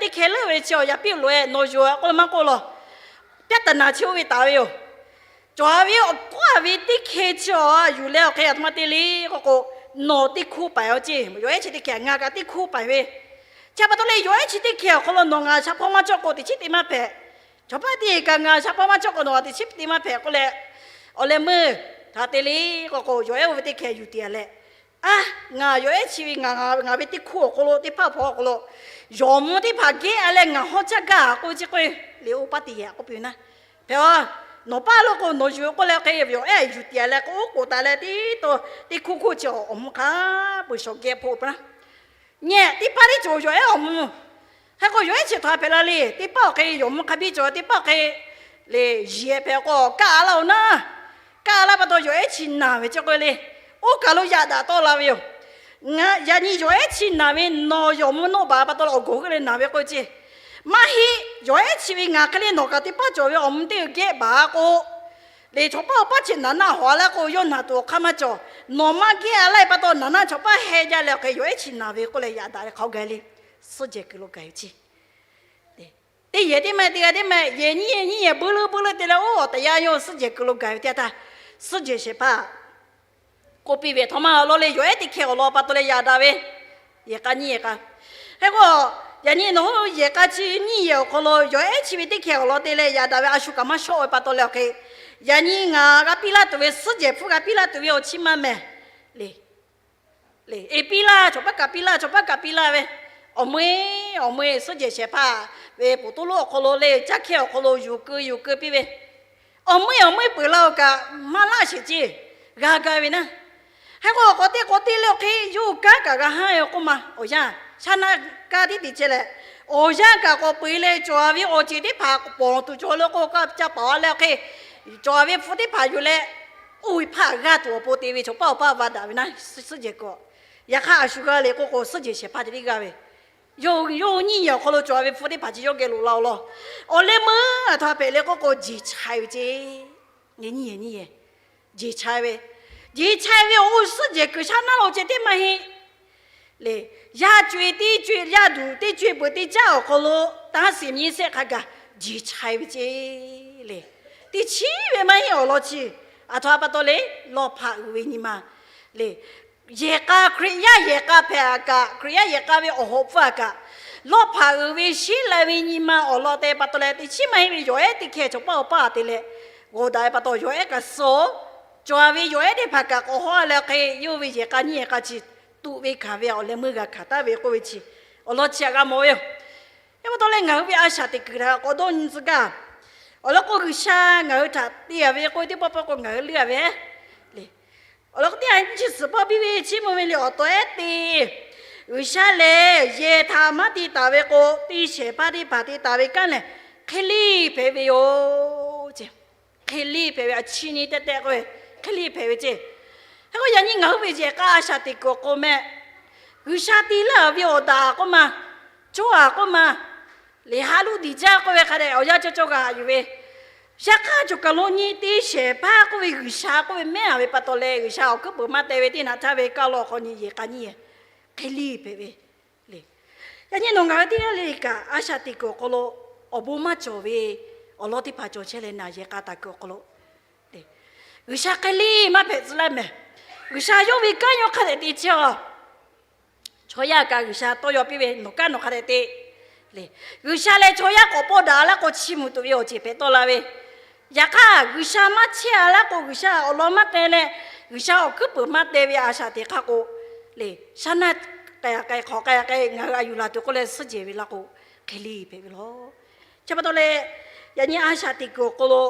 teˇ hkeh leuˉ ve chi awˬ yaꞈ piˇ loꞈ-e nawˬ yuˬ-a k'oˆ lo maˇ k'oˆ law. Pyaˇ taˍ naˍ chi oˇ ve taˍ ve yoˬ. Cawˬ-a ve awˬ kawˉ-a ve teˇ hkeh chi awˬ yuˬ leh awˬ hk'e aˬ htoꞈ ma te le k'o k'o, nawˬ teˇ hkoˇ paiˍ-a ceˇ. Yawˬ ehˉ chi teˇ hkeh ngaˬ kaꞈ teˇ hkoˇ paiˍ ve. Chi pa taw leh yawˬ ehˉ chi teˇ hkeh awˬ hk'aw lo nawˬ ngaˬ shaˍ hpawˇ maˇ cawˇ k'o teꞈ chiˉ te maˇ hpehꞈ. Chaw paˆ teˇ g'aˇ kaꞈ ngaˬ shaˍ hpawˇ maˇ cawˇ k'o nawˬ teꞈ chiˉ te maˇ hpehꞈ k'oˆ leh, awˬ leh meuˇ htaꞈ te le k'o k'o, yawˬ ehˉ oˇ ve teˇ hkeh yuˬ tiˍ-a leh, a, ngaˬ yawˬ ehˉ chi ve ngaˬ, ngaˬ ve teˇ hkoˇ awˬ hk'aw lo teˇ hpaˇ hpaw awˬ hk'aw lo yawˬ mvuh teˇ hpaˍ gehˇ-a leh ngaˬ hawˉ caˇ gaˇ k'oˆ ve chi k'o, le oˇ paˉ teˇ yehˬ k'oˆ piˇ ve naˉ. Hpehꞈ-a, nawˬ paˇ lo k'o nawˬ yuˬ k'oˆ leh hk'e yawˬ ehˉ yuˬ tiˍ-a leh k'o, oˉ k'oˍ taˍ leh teˇ taw teˇ hkoˇ hkoˇ chi awˬ mvuh hk'a peu-eˬ shawˍ geh hpaw-o peuˬ naˉ. Nyi teˇ paˉ teˇ cawˬ yawˬ ehˉ awˬ mvuh. Hk'e k'o yawˬ ehˉ chi htaꞈ hpehꞈ la le. Teˇ paˉ awˬ hk'e yawˬ mvuh hk'a biˇ cawˬ, teˇ paˉ awˬ hk'e le yiˍ hpehꞈ k'o kaˇ-a laˇ-oˬ naˉ. Kaˇ-a laˇ pa taw yawˬ ehˉ chi naˬ ve chi k'o le, oˇ kaˬ lo yaꞈ daꞈ tawˆ la ve yoˬ. Yaꞈ nyi yawˬ ehˉ chi naˬ ve nawˬ yawˬ mvuh nawˆ baˬ pa taw leh awˬ gawˬ hui leh naˬ ve k'o ce, maˇ heˆ. Yawˬ ehˉ chi ve ngaˬ hk'e le nawˬ kaꞈ teˇ paˉ cawˬ ve awˬ mvuh teˇ geh baˬ k'o, le chaw paˇ awˬ paˇ chi naˬ naˆ hawꞈ-a laˇ k'o, yawˇ naˬ tuˬ awˬ hk'aˇ maˇ cawˬ. Nawˬ maˇ gehˇ-a laˇ ve pa taw naˬ naˆ chaw paˇ heh jaˇ leh awˬ hk'e yawˬ ehˉ chi naˬ ve k'oˆ leh yaꞈ daꞈ ve hk'aw gaˬ le. Suhˉ jehˬ kuiˬ lo gaˬ ve ce. Teˇ yehˬ teˇ mehˆ, teˇ g'aˇ teˇ mehˆ, yehˬ nyiˇ yehˬ nyiˇ yehˬ buiˇ leuˉ buiˇ leuˉ te leh, oˇ awˬ tehˬ yaˇ yawˇ suhˉ jehˬ kuiˬ lo gaˬ ve teˇ yanˇ htaˇ, suhˉ jehˬ shehˍ hpaˇ k'oˆ piˇ ve, Aˬ htoꞈ ma awˬ lawn le, yawˬ ehˉ teˇ hkeh awˬ lawn pa taw leh yaꞈ daꞈ ve, yehˬ k'a nyiˇ yehˬ k'a. Hk'e k'o, yaꞈ nyi nawˬ hui yehˬ k'a chi nyiˇ yehˬ awˬ hk'aw lo yawˬ ehˉ chi ve teˇ hkeh awˬ lawn te leh yaꞈ daꞈ ve a shu kaꞈ maˇ shawˆ ve pa taw leh awˬ hk'e, yaꞈ nyi ngaˬ g'a piˇ laˇ tuˬ ve suhˉ jehˬ hpfuhˇ g'a piˇ laˇ tuˬ ve awˬ chi maˇ mehˍ le. Le, eˬ piˇ laˇ, chaw paˉ kaꞈ piˇ laˇ, chaw paˉ kaꞈ piˇ laˇ ve, awˬ meuˇ-e, awˬ meuˇ-e suhˉ jehˬ shehˍ hpaˇ ve poˬ toˇ lonˉ awˬ hk'aw lo le caˇ hkehˇ awˬ hk'aw lo yuˬ keu yuˬ keu piˇ ve, awˬ meuˇ-e awˬ meuˇ peuˬ la-oˬ kaꞈ maˇ laˇ sheˍ ceˇ, g'a gaˇ ve naˉ. Hk'e k'o k'awꞈ te k'awꞈ te leh awˬ hk'e yawˇ hui kanˉ kaꞈ g'a haˉ ve k'oˆ ma awˬ yanˇ, shaˉ naˆ kaˇ tiˉ te chehˇ leh, awˬ yanˇ kaꞈ k'awꞈ peu-eˬ leh cawˬ-a ve awˬ ceuˬ teˇ hpaˍ pawˍ tuˬ cawˬ leh k'o, ca paˍ-a leh awˬ hk'e cawˬ-a ve hpu teˇ hpaˍ yuˬ leh, oˇ ve hpaˇ g'aˇ tuˬ awˬ pon te ve chaw paˇ awˬ paˇ va daꞈ ve naˉ, suhˉ jehˬ kuiˬ. Yaꞈ hk'aˇ a shu g'a le k'oˆ k'o, suhˉ jehˬ shehˍ hpaˇ ceh tiˉ g'aˇ ve, yawˇ hui nyiˇ yehˬ awˬ hk'aw lo cawˬ-a ve hpu teˇ hpaˍ chi yawˇ geh loꞈ la-oˬ law. Awˬ leh meuˇ aˬ htoꞈ ma hpehꞈ le k'oˆ k'o, jeˬ chai ve ceˇ. Nyiˇ yehˬ nyiˇ yehˬ, jeˬ chai ve, jeˬ chai ve awˬ oˇ suhˉ jehˬ kuiˬ shaˉ naˉ lo ceh tiˉ maˇ heˆ. Le, yaˇ co-e teˇ co-e, yaˇ duˬ teˇ co-e peuˬ teˇ caˉ awˬ hk'aw lo, tanˇ siˍ nyi sehˆ hk'a gaˬ jeˬ chai ve ceˇ le. Teˇ chiˉ ve maˇ heˆ awˬ lawn chi. Aˬ htoꞈ ma pa taw le, lawˇ hpaꞈ uiˍ ve nyi ma le. Yehˬ k'a, Hkriꞈ yaˇ yehˬ k'a hpehꞈ-a kaꞈ, Hkriꞈ yaˇ yehˬ k'a ve awˬ hawꞈ pfuhˇ-a kaꞈ, lawˇ hpaꞈ uiˍ ve sheˉ la ve nyi ma awˬ lawn te pa taw leh teˇ chiˉ maˇ heˆ ve yawˬ ehˉ teˇ hkeh chaw paˇ awˬ paˇ te leh, g'awˬ daꞈ ve pa taw yawˬ ehˉ kaꞈ suh-oˬ. Cawˬ-a ve yawˬ ehˉ teˇ hpaˍ kaꞈ k'awꞈ hawˉ leh hk'e, yawˇ ve yehˬ k'a nyiˇ yehˬ k'a chi tuꞈ ve hkanˍ ve awˬ leh meuˇ g'a hkanˍ taˍ ve k'oˆ ve chi, awˬ lawn chi htaꞈ g'a mawˬ ve yoˬ. Yaˇ pa taw leh ngaˬ hui ve a shaꞈ teꞈ kuiˬ htaꞈ k'awꞈ dawˇ nyi tcuh gaˇ. Awˬ lawn k'o, G'uiˬsha ngaˬ hui htaꞈ te-a ve k'oˆ ve teˇ pawˆ pawˆ k'o ngaˬ hui leuˆ-a ve le. Awˬ lawn k'o, teˇ ha nyiˇ chi suhˍ pawˆ biˇ ve chiˇ mvuh ve le awˬ taw ehˉ te, G'uiˬsha lehˬ yehˬ htaꞈ maˇ te taˍ ve k'o, teˇ shehˍ hpaˇ teˇ hpaˍ te taˍ ve kanˉ lehˬ, hk'e leˇ hpehꞈ ve yoˬ ce. Hk'e leˇ hpehꞈ ve, a chi nyi teh teh k'oˆ ve, hk'e leˇ hpehꞈ ve ce. Hk'e k'o, yaꞈ nyi ngaˬ hui ve yehˬ k'a a shaꞈ teꞈ kuiˬ awˬ hk'aw meh, G'uiˬsha te laˇ ve awˬ daꞈ k'oˆ ma, cawˇ-a k'oˆ ma, le ha luˇ diˍ jaˇ k'oˆ ve hk'a dehꞈ awˬ yanˇ cawˇ cawˇ g'a haꞈ yuˬ ve, yaꞈ hk'aˇ cawˬ kaˬ lo nyi teˇ shehˍ hpaˇ k'oˆ ve G'uiˬsha k'oˆ ve mehˉ-a ve pa taw leh, G'uiˬsha awˬ hkuiˉ peuˬ maˇ teh ve teˇ naꞈ htaˇ ve kaˇ law hk'aw nyi yehˬ k'a nyiˇ yehˬ hk'e leˇ hpehꞈ ve le. Yaꞈ nyi nawˬ ngaˬ hui teˇ g'aˇ le kaꞈ, a shaꞈ teꞈ kuiˬ awˬ hk'aw lo awˬ bon maˇ cawˬ ve awˬ lawn teˇ hpaˍ cawˬ chehˇ leh naˬ, yehˬ k'a taˍ kuiˬ awˬ hk'aw lo G'uiˬsha hk'e leˇ maˇ hpehꞈ tcuh laˇ mehˍ. G'uiˬsha yawˇ ve kanˉ yawˇ hk'a dehꞈ te chehˇ-a. Chaw yaˇ kaꞈ G'uiˬsha tawˇ yaw piˇ ve, nawˬ kanˉ nawˬ hk'a dehꞈ te le. G'uiˬsha leh chaw yaˇ k'awꞈ pawˇ daꞈ-a laˇ k'o, chiˇ mvuh tuˬ ve awˬ ceuˬ hpehꞈ tawˆ la ve. Yaꞈ hk'aˇ, G'uiˬsha maˇ chehˇ-a laˇ k'o, G'uiˬsha awˬ lawn maˇ teh leh, G'uiˬsha awˬ hkuiˉ peuˬ maˇ teh ve a shaꞈ teꞈ hk'aˇ k'o, le, shaˉ naˆ k'ai k'ai hk'awꞈ k'ai k'ai ngaˬ hui a yuˬ laˬ tuˬ k'oˆ leh suhˉ jehˬ ve laˇ k'o, hk'e leˇ hpehꞈ ve law. Chi pa taw leh, yaꞈ nyi a shaꞈ teꞈ kuiˬ awˬ hk'aw lo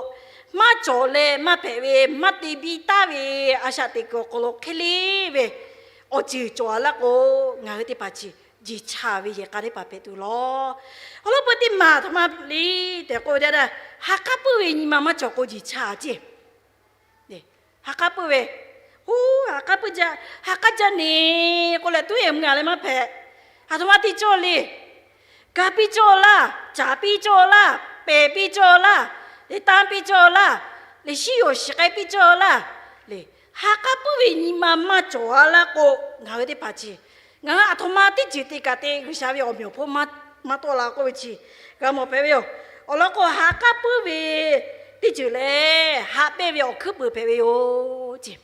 maˇ cawˬ leh maˇ hpehꞈ ve, maˇ te biˇ taˍ ve a shaꞈ teꞈ kuiˬ awˬ hk'aw lo hk'e leˇ ve awˬ ceuˬ cawˬ-a laˇ k'o, ngaˬ hui teˇ hpaˍ chi jeˬ cha ve yehˬ k'a teˇ hpaˍ hpehꞈ tuˬ lawˬ. Awˬ lawn peu teˇ maˬ aˬ htoꞈ ma le tehꞈ k'oˆ ve teˇ yanˇ, ha k'aˉ puiˉ ve nyi ma maˇ cawˬ k'o jeˬ cha ceˇ. Ha k'aˉ puiˉ ve, oˇ ha k'aˉ puiˉ jaˇ, ha k'aˉ jaˇ ne k'oˆ leh tuˉ e mui-a leh maˇ hpehꞈ. Aˬ htoꞈ ma te cawˇ le. Ga piˇ cawˇ laˇ, caˍ piˇ cawˇ laˇ, pehˬ piˇ cawˇ laˇ, le tanˇ piˇ cawˇ laˇ, le shiˉ yoˬ shiˍ k'ai piˇ cawˇ laˇ, le ha k'aˉ puiˉ ve nyi ma maˇ cawˬ-a laˇ k'o, ngaˬ hui teˇ hpaˍ chi ngaˬ hui aˬ htoꞈ ma teˇ ceuˬ te kaꞈ te G'uiˬsha ve awˬ meꞈ awˬ hponˇ maˇ maˇ tawˆ la k'oˆ ve chi g'a mawˬ hpehꞈ ve yoˬ. Awˬ lawn k'o, ha k'aˉ puiˉ ve teˇ ceuˬ lehˬ, haꞈ pehnˇ ve awˬ hkuiˉ peuˬ hpehꞈ ve yoˬ ce.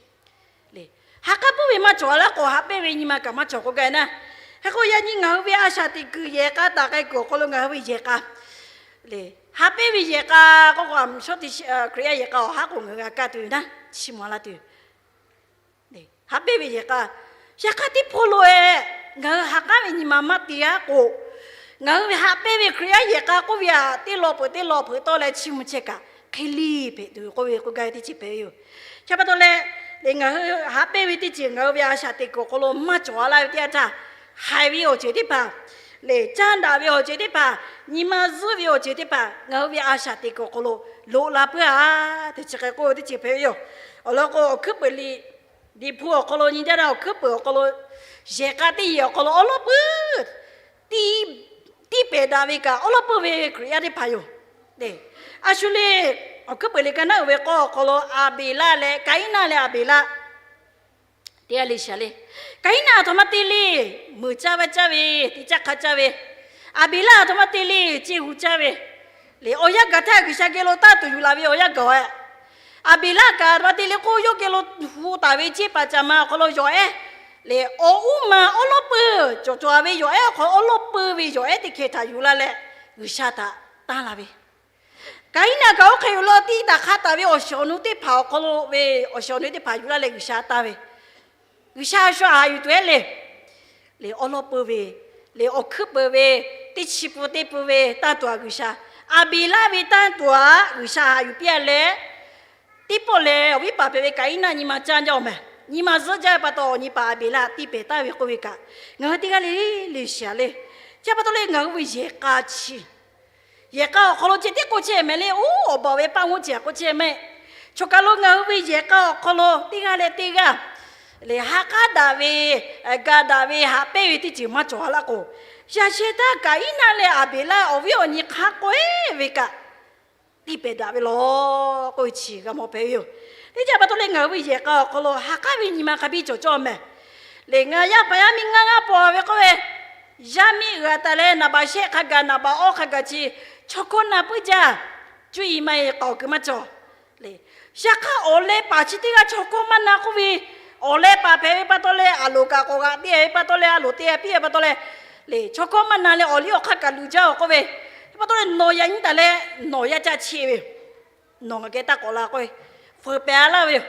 Ha k'aˉ puiˉ ve maˇ cawˬ laˇ k'o, haꞈ pehnˇ ve nyi ma kaꞈ maˇ cawˬ k'o gaˇ na. Hk'e k'o, yaꞈ nyi ngaˬ hui ve a shaꞈ teꞈ kuiˬ yehˬ k'a taˍ k'ai kuiˬ awˬ hk'aw lo ngaˬ hui ve yehˬ k'a lehˬ, haꞈ pehnˇ ve yehˬ k'a k'oˆ k'o, a, Hkriꞈ yaˇ yehˬ k'a awˬ haˉ k'o ngaˬ hui g'a kaˇ tuˬ ve na, chiˇ mvuh laˇ tuˬ. Haꞈ pehnˇ ve yehˬ k'a, yehˬ k'a teˇ hpawˇ lo e, ngaˬ hui ha k'aˉ ve nyi ma maˇ te-a k'o, ngaˬ hui ve haꞈ pehnˇ ve Hkriꞈ yaˇ yehˬ k'a k'oˆ ve a, teˇ law peuˬ teˇ law hpeuꞈ tawˆ leh chiˇ mvuh chehˇ kaꞈ hk'e liˇ hpehꞈ tuˬ k'oˆ ve k'oˆ gaˇ ve teˇ ceuˬ hpehꞈ ve yoˬ. Chi pa taw leh, lehˬ ngaˬ hui haꞈ pehnˇ ve teˇ ceuˬ ngaˬ hui ve a shaꞈ teꞈ kuiˬ awˬ hk'aw lo maˇ cawˬ a laˇ ve teˇ yanˇ htaˇ, haiˬ ve awˬ ceuˬ teˇ hpaˍ lehˬ, caˇ daꞈ ve awˬ ceuˬ teˇ hpaˍ, nyi ma zuhˆ ve awˬ ceuˬ teˇ hpaˍ ngaˬ hui ve a shaꞈ teꞈ kuiˬ awˬ hk'aw lo loꞈ la puiˉ-a tehꞈ chi hk'e k'oˆ ve teˇ ceuˬ hpehꞈ ve yoˬ. Awˬ lawn k'o, awˬ hkuiˉ peuˬ liꞈ, Liꞈ hpu awˬ hk'aw lo nyi jaˇ na, awˬ hkuiˉ peuˬ awˬ hk'aw lo, yehˬ k'a teˇ yehˬ awˬ hk'aw lo awˉ lawˉ puiˉ tiˇ pehˍ daꞈ ve kaꞈ awˉ lawˉ puiˉ ve Hkriꞈ yaˇ teˇ hpaˍ yoˬ. A shu le, awˬ hkuiˉ peuˬ liꞈ ka naˉ uiˍ ve k'awˇ awˬ hk'aw lo Aˍbeˍlaˆ leh Kaˍiˉnaˆ leh Aˍbeˍlaˆ teˇ g'aˇ le shaˍ le. Kaˍiˉnaˆ aˬ htoꞈ ma te le, meuˬ caˇ vaˇ caˇ ve, teˇ caˇ hk'a caˇ ve. Aˍbeˍlaˆ aˬ htoꞈ ma te le, ceˇ hu caˇ ve. Lehˬ, awˬ yanˇ gaˬ htaˇ G'uiˬsha geh lo taˇ tuˬ yuˬ laˬ ve awˬ yanˇ gaˬ-e. Aˍbeˍlaˆ kaꞈ aˬ htoꞈ ma te le k'o, yawˇ geh lo hu taˍ ve ceˇ paˍ caˍ ma awˬ hk'aw lo yawˬ ehˉ lehˬ, awˬ uˉ ma awˉ lawˉ puiˉ cawˬ cawˬ-a ve yawˬ ehˉ awˬ hk'aw lo awˉ lawˉ puiˉ ve yawˬ ehˉ teˇ hkeh htaꞈ yuˬ laˇ leh G'uiˬsha htaꞈ tanˇ la ve. Kaˍiˉnaˆ kaꞈ oˇ hk'e yoˬ law, tiˇ taꞈ hk'a taˍ ve awˬ shiˍ awˬ nu teˇ hpaˍ awˬ hk'aw lo ve, awˬ shiˍ awˬ nu teˇ hpaˍ yuˬ laˇ leh G'uiˬsha tanˇ ve. G'uiˬsha shu haꞈ yuˬ tuˬ ehˉ le. Lehˬ, awˉ lawˉ puiˉ ve, lehˬ, awˬ hkuiˉ peuˬ ve, teˇ chi pun teˇ pun ve tanˇ tuˬ-a G'uiˬsha, Aˍbeˍlaˆ ve tanˇ tuˬ-a G'uiˬsha haꞈ yuˬ piˇ-a leh, teˇ pawˆ lehˬ awˬ viˉ paˍ hpehꞈ ve Kaˍiˉnaˆ nyi ma caˇ jaˇ-oˬ mehˬ. Nyi ma zuhˆ jaˇ ve pa taw, awˬ nyi paˍ Aˍbeˍlaˆ tiˇ pehˍ taˍ ve k'oˆ ve kaꞈ, ngaˬ hui teˇ g'aˇ le le shiˍ-a le. Chi pa taw leh ngaˬ hui ve yehˬ k'a chi yehˬ k'a awˬ hk'aw lo ceh tiˉ k'oˆ chehˇ mehˍ le. Oˇ, awˬ baˬ ve paˇ g'uˇ ceh k'oˆ chehˇ mehˍ. Choˬ kaˬ lo ngaˬ hui ve yehˬ k'a awˬ hk'aw lo teˇ g'aˇ leh teˇ g'aˇ lehˬ, ha k'aˉ daꞈ ve, ga daꞈ ve, haꞈ pehnˇ ve teˇ ceuˬ maˇ cawˬ-a laˇ k'o, yaꞈ sheh htaˇ Kaˍiˉnaˆ leh Aˍbeˍlaˆ awˬ viˉ awˬ nyi hk'a k'awehˇ ve kaꞈ tiˇ pehˍ daꞈ ve lawˬ k'oˆ ve chi g'a mawˬ hpehꞈ ve yoˬ. Teˇ caˇ pa taw leh ngaˬ hui ve yehˬ k'a awˬ hk'aw lo ha k'aˉ ve nyi ma hk'a biˇ cawˬ cawˇ mehˍ. Lehˬ, ngaˬ yaˇ paˍ yaˇ miˇ ngaˇ g'aˇ paw ve k'oˆ ve, yaˇ miˇ g'aꞈ taˍ leh naˍ baꞈ shehˆ hk'a gaˬ naˍ baꞈ awˇ hk'a gaˬ chi chaw hkawˇ na puiˉ jaˇ. Cuˇ yiˍ maˇ yiˍ k'aoˍ kuiˬ maˇ cawˬ. Lehˬ, yaꞈ hk'aˇ awˬ leh paˍ chi teˇ g'aˇ chaw hkawˇ maˇ na k'oˆ ve, awˬ leh paˍ hpehꞈ ve pa taw leh, a loˍ kaꞈ k'awꞈ g'aꞈ te ve pa taw leh, a loˍ te piˇ ve pa taw leh, lehˬ, chaw hkawˇ maˇ na leh awˬ liˇ awˬ hk'aˇ kaꞈ luˬ jaˇ-oˬ k'oˆ ve, pa taw leh nawˬ yaꞈ nyi taˍ leh nawˬ yaˇ caˇ cheˆ ve, nawˬ ngaˬ geh taˇ k'awꞈ la k'oˆ ve, feuˍ pehˍ-a laˇ ve yoˬ.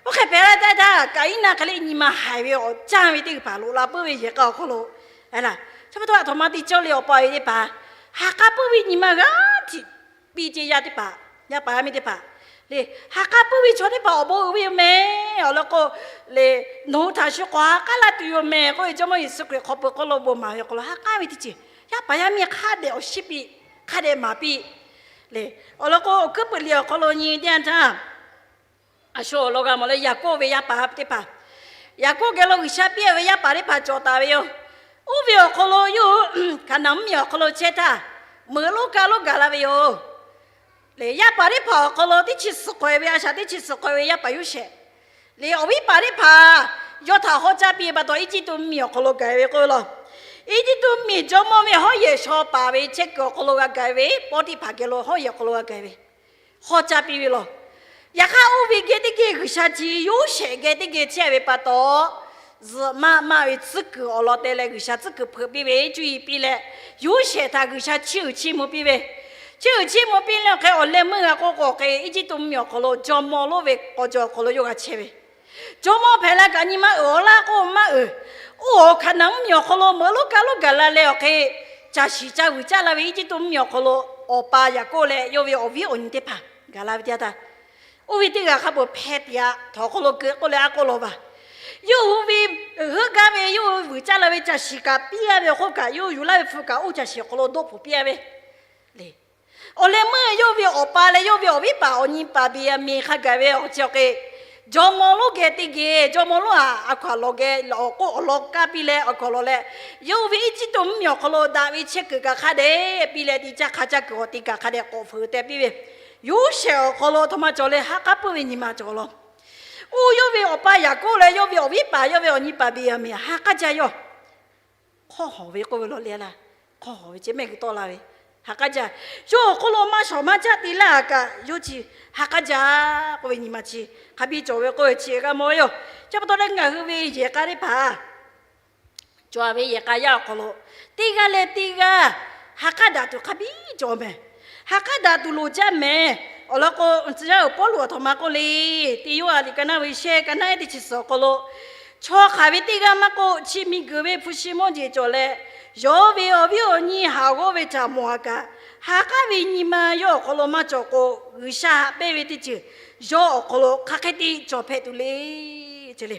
Oˇ hk'e pehˍ laˇ teˇ htaˇ, Kaˍiˉnaˆ hk'e le nyi ma haiˬ ve awˬ caˇ ve teˇ hpaˍ loꞈ la puiˉ ve yehˬ k'a awˬ hk'aw lo, a laˬ, chi pa taw a htoꞈ ma te cawˇ le awˬ pa ve teˇ hpaˍ, ha k'aˉ puiˉ ve nyi ma g'a tiꞈ piˇ ce yaˇ teˇ hpaˍ, yaˇ paˍ yaˇ miˇ teˇ hpaˍ, lehˬ, ha k'aˉ puiˉ ve chaw teˇ hpaˍ awˬ bon uiˍ ve yoˬ mehˍ. Awˬ lawn k'o, lehˬ, nawˬ hui htaꞈ shu k'awꞈ ha k'aˉ laˇ tuˬ yoˬ mehˍ k'oˆ ve, Jawˇmawˇ Yeˍsuˆ Hkriꞈ hk'aw peuˬ hk'aw lo bon maˍ ve awˬ hk'aw lo ha k'aˉ ve teˇ ceuˬ, yaˇ paˍ yaˇ miˇ hk'a dehꞈ awˬ shiˉ piˇ, hk'a dehꞈ maˍ piˇ. Lehˬ, awˬ lawn k'o, awˬ hkuiˉ peuˬ liꞈ awˬ hk'aw lo nyi teˇ yanˇ htaˇ, a shu awˬ lawn g'a mawˬ leh Yaˍkoˆ ve yaˇ paˍ teˇ hpaˍ, Yaˍkoˆ geh lo G'uiˬsha piˇ-a ve yaˇ paˍ teˇ hpaˍ cawˬ taˍ ve yoˬ. Oˇ ve awˬ hk'aw lo yawˇ hui Hkaˍnanˍ mvuhˇ miˬ awˬ hk'aw lo chehˇ htaˇ, meuꞈ lonˉ kaˇ lonˉ gaˬ la ve yoˬ. Lehˬ, yaˇ paˍ teˇ hpaˍ awˬ hk'aw lo teˇ chi suhˍ k'awꞈ-e ve, a shaꞈ teˇ chi suhˍ k'awꞈ-e ve yaˇ paˍ Yoˇsehꞈ. Lehˬ, awˬ viˉ paˍ teˇ hpaˍ yawˇ htaꞈ hawˉ caˇ piˇ ve pa taw, Eˇjiˇtuꞈ mvuhˇ miˬ awˬ hk'aw lo gaˬ ve k'oˆ ve law. Eˇjiˇtuꞈ mvuhˇ miˬ jawˇmawˇ ve hawˉ yehˬ shaw paˍ ve chehˇ kuiˬ awˬ hk'aw lo g'a gaˬ ve, Pawˇtiˆhpaˍ geh lo hawˉ yehˬ awˬ hk'aw lo g'a gaˬ ve, hawˉ caˇ piˇ ve law. Yaꞈ hk'aˇ, oˇ ve geh teˇ geh G'uiˬsha chi Yoˇsehꞈ geh teˇ geh chehˇ ve pa taw, zuhꞈ maˆ maˆ ve tcuhˉ kuiˬ awˬ lawn te leh G'uiˬsha tcuhˉ kuiˬ hpeuꞈ piˇ ve, cuˇ yiˍ piˇ leh, Yoˇsehꞈ htaꞈ G'uiˬsha chiˇ uiˍ chiˇ mvuh piˇ ve, chiˇ uiˍ chiˇ mvuh piˇ leh awˬ hk'e awˬ leh meuˇ g'a k'oˆ k'o, awˬ hk'e Eˇjiˇtuꞈ mvuhˇ miˬ awˬ hk'aw lo jawˇmawˇ lonˉ ve k'aw jaw awˬ hk'aw lo yawˇ g'a chehˇ ve, jawˇmawˇ hpehꞈ la kaꞈ nyi ma uiˍ awˬ laˇ k'oˆ maˇ uiˍ. Oˇ, Hkaˍnanˍ mvuhˇ miˬ awˬ hk'aw lo meuꞈ lonˉ kaˇ lonˉ gaˬ la leh awˬ hk'e, caˬ shiˍ caˇ vuiˬ caˇ la ve Eˇjiˇtuꞈ mvuhˇ miˬ awˬ hk'aw lo awˬ pa Yaˍkoˆ leh yawˇ ve awˬ viˉ awˬ nyi teˇ hpaˍ gaˬ la ve teˇ yanˇ htaˇ, oˇ ve teˇ g'aˇ hk'a peu-eˬ hpeh tiꞈ-a htawnˍ hk'aw lo keu k'oˆ leh a k'oˆ law vaˬ. Yawˇ hui ve heuˆ gaˇ ve, yawˇ hui vuiˬ caˇ la ve caˬ shiˍ kaꞈ piˇ-a ve awˬ hk'oˆ kaꞈ, yawˇ hui yuˬ laˇ ve hpu kaꞈ oˇ caˬ shiˍ awˬ hk'aw lo dawˇ hpfuhˍ piˇ-a ve le. Awˬ leh meuˇ yawˇ ve awˬ pa leh yawˇ ve awˬ viˉ paˍ awˬ nyi paˍ Beˍyaˍmenˍ hk'a gaˬ ve awˬ chi awˬ hk'e, jawˇmawˇ lonˉ geh teˇ geh, jawˇmawˇ lonˉ-aꞈ, a hkaw aˬ lawˬ geh awˬ k'oˆ awˬ lawn kaˇ piˇ leh awˬ hkaw lawˬ leh, yawˇ hui ve Eˇjiˇtuꞈ mvuhˇ miˬ awˬ hk'aw lo daꞈ ve chehˇ kuiˬ kaꞈ hk'a dehꞈ piˇ leh, teˇ caˇ hk'a caˇ kuiˬ awˬ te kaꞈ hk'a dehꞈ k'awꞈ fuiˍ teh piˇ ve, Yoˇsehꞈ awˬ hk'aw lo a htoꞈ ma cawˬ leh ha k'aˉ puiˉ ve nyi ma cawˬ law. Oˇ yawˇ ve awˬ pa Yaˍkoˆ leh yawˇ ve awˬ viˉ paˍ yawˇ ve awˬ nyi paˍ Beˍyaˍmenˍ ha k'aˉ jaˇ yawˇ hk'awˇ hawˍ ve k'oˆ ve law le laˇ. hk'aw hawˍ ve ceh mehˆ g'uiˬ tawˆ la ve, ha k'aˉ jaˇ. Yawˇ awˬ hk'aw lo maˇ shawˍ maˇ caˆ te laˇ kaꞈ, yawˇ chi ha k'aˉ jaˇ k'oˆ ve nyi ma chi hk'a biˇ cawˬ ve k'oˆ ve chi g'a mawˬ ve yoˬ. Chi pa taw leh ngaˬ hui ve yehˬ k'a teˇ hpaˍ cawˬ ve yehˬ k'a yaˇ awˬ hk'aw lo, teˇ g'aˇ leh teˇ g'aˇ ha k'aˉ daꞈ tuˬ hk'a biˇ cawˬ mehˍ. Ha k'aˉ daꞈ tuˬ loˍ jaˇ mehˍ. Awˬ lawn k'o, tcuh yaˇ uiˍ Pawˇluꞈ aˬ htoꞈ ma k'oˆ le, teˇ Yoˇhanˬ liꞈ ka naˆ ve shehˆ, ka naˆ ehˉ teˇ chi suhˍ awˬ hk'aw lo, chaw hk'aˬ ve teˇ g'aˇ maˇ k'oˆ, chi miˬguiˬ ve hpu shi mawˇ jeˬ cawˬ leh, yawˇ ve awˬ viˉ awˬ nyi haˍ g'awˇ ve htaꞈ mawˬ a kaꞈ, ha k'aˉ ve nyi ma yawˇ awˬ hk'aw lo maˇ cawˬ k'o, G'uiˬsha haꞈ pehnˇ ve teˇ ceuˬ yawˇ awˬ hk'aw lo hk'a hk'e te cawˬ hpehꞈ tuˬ le, ce le.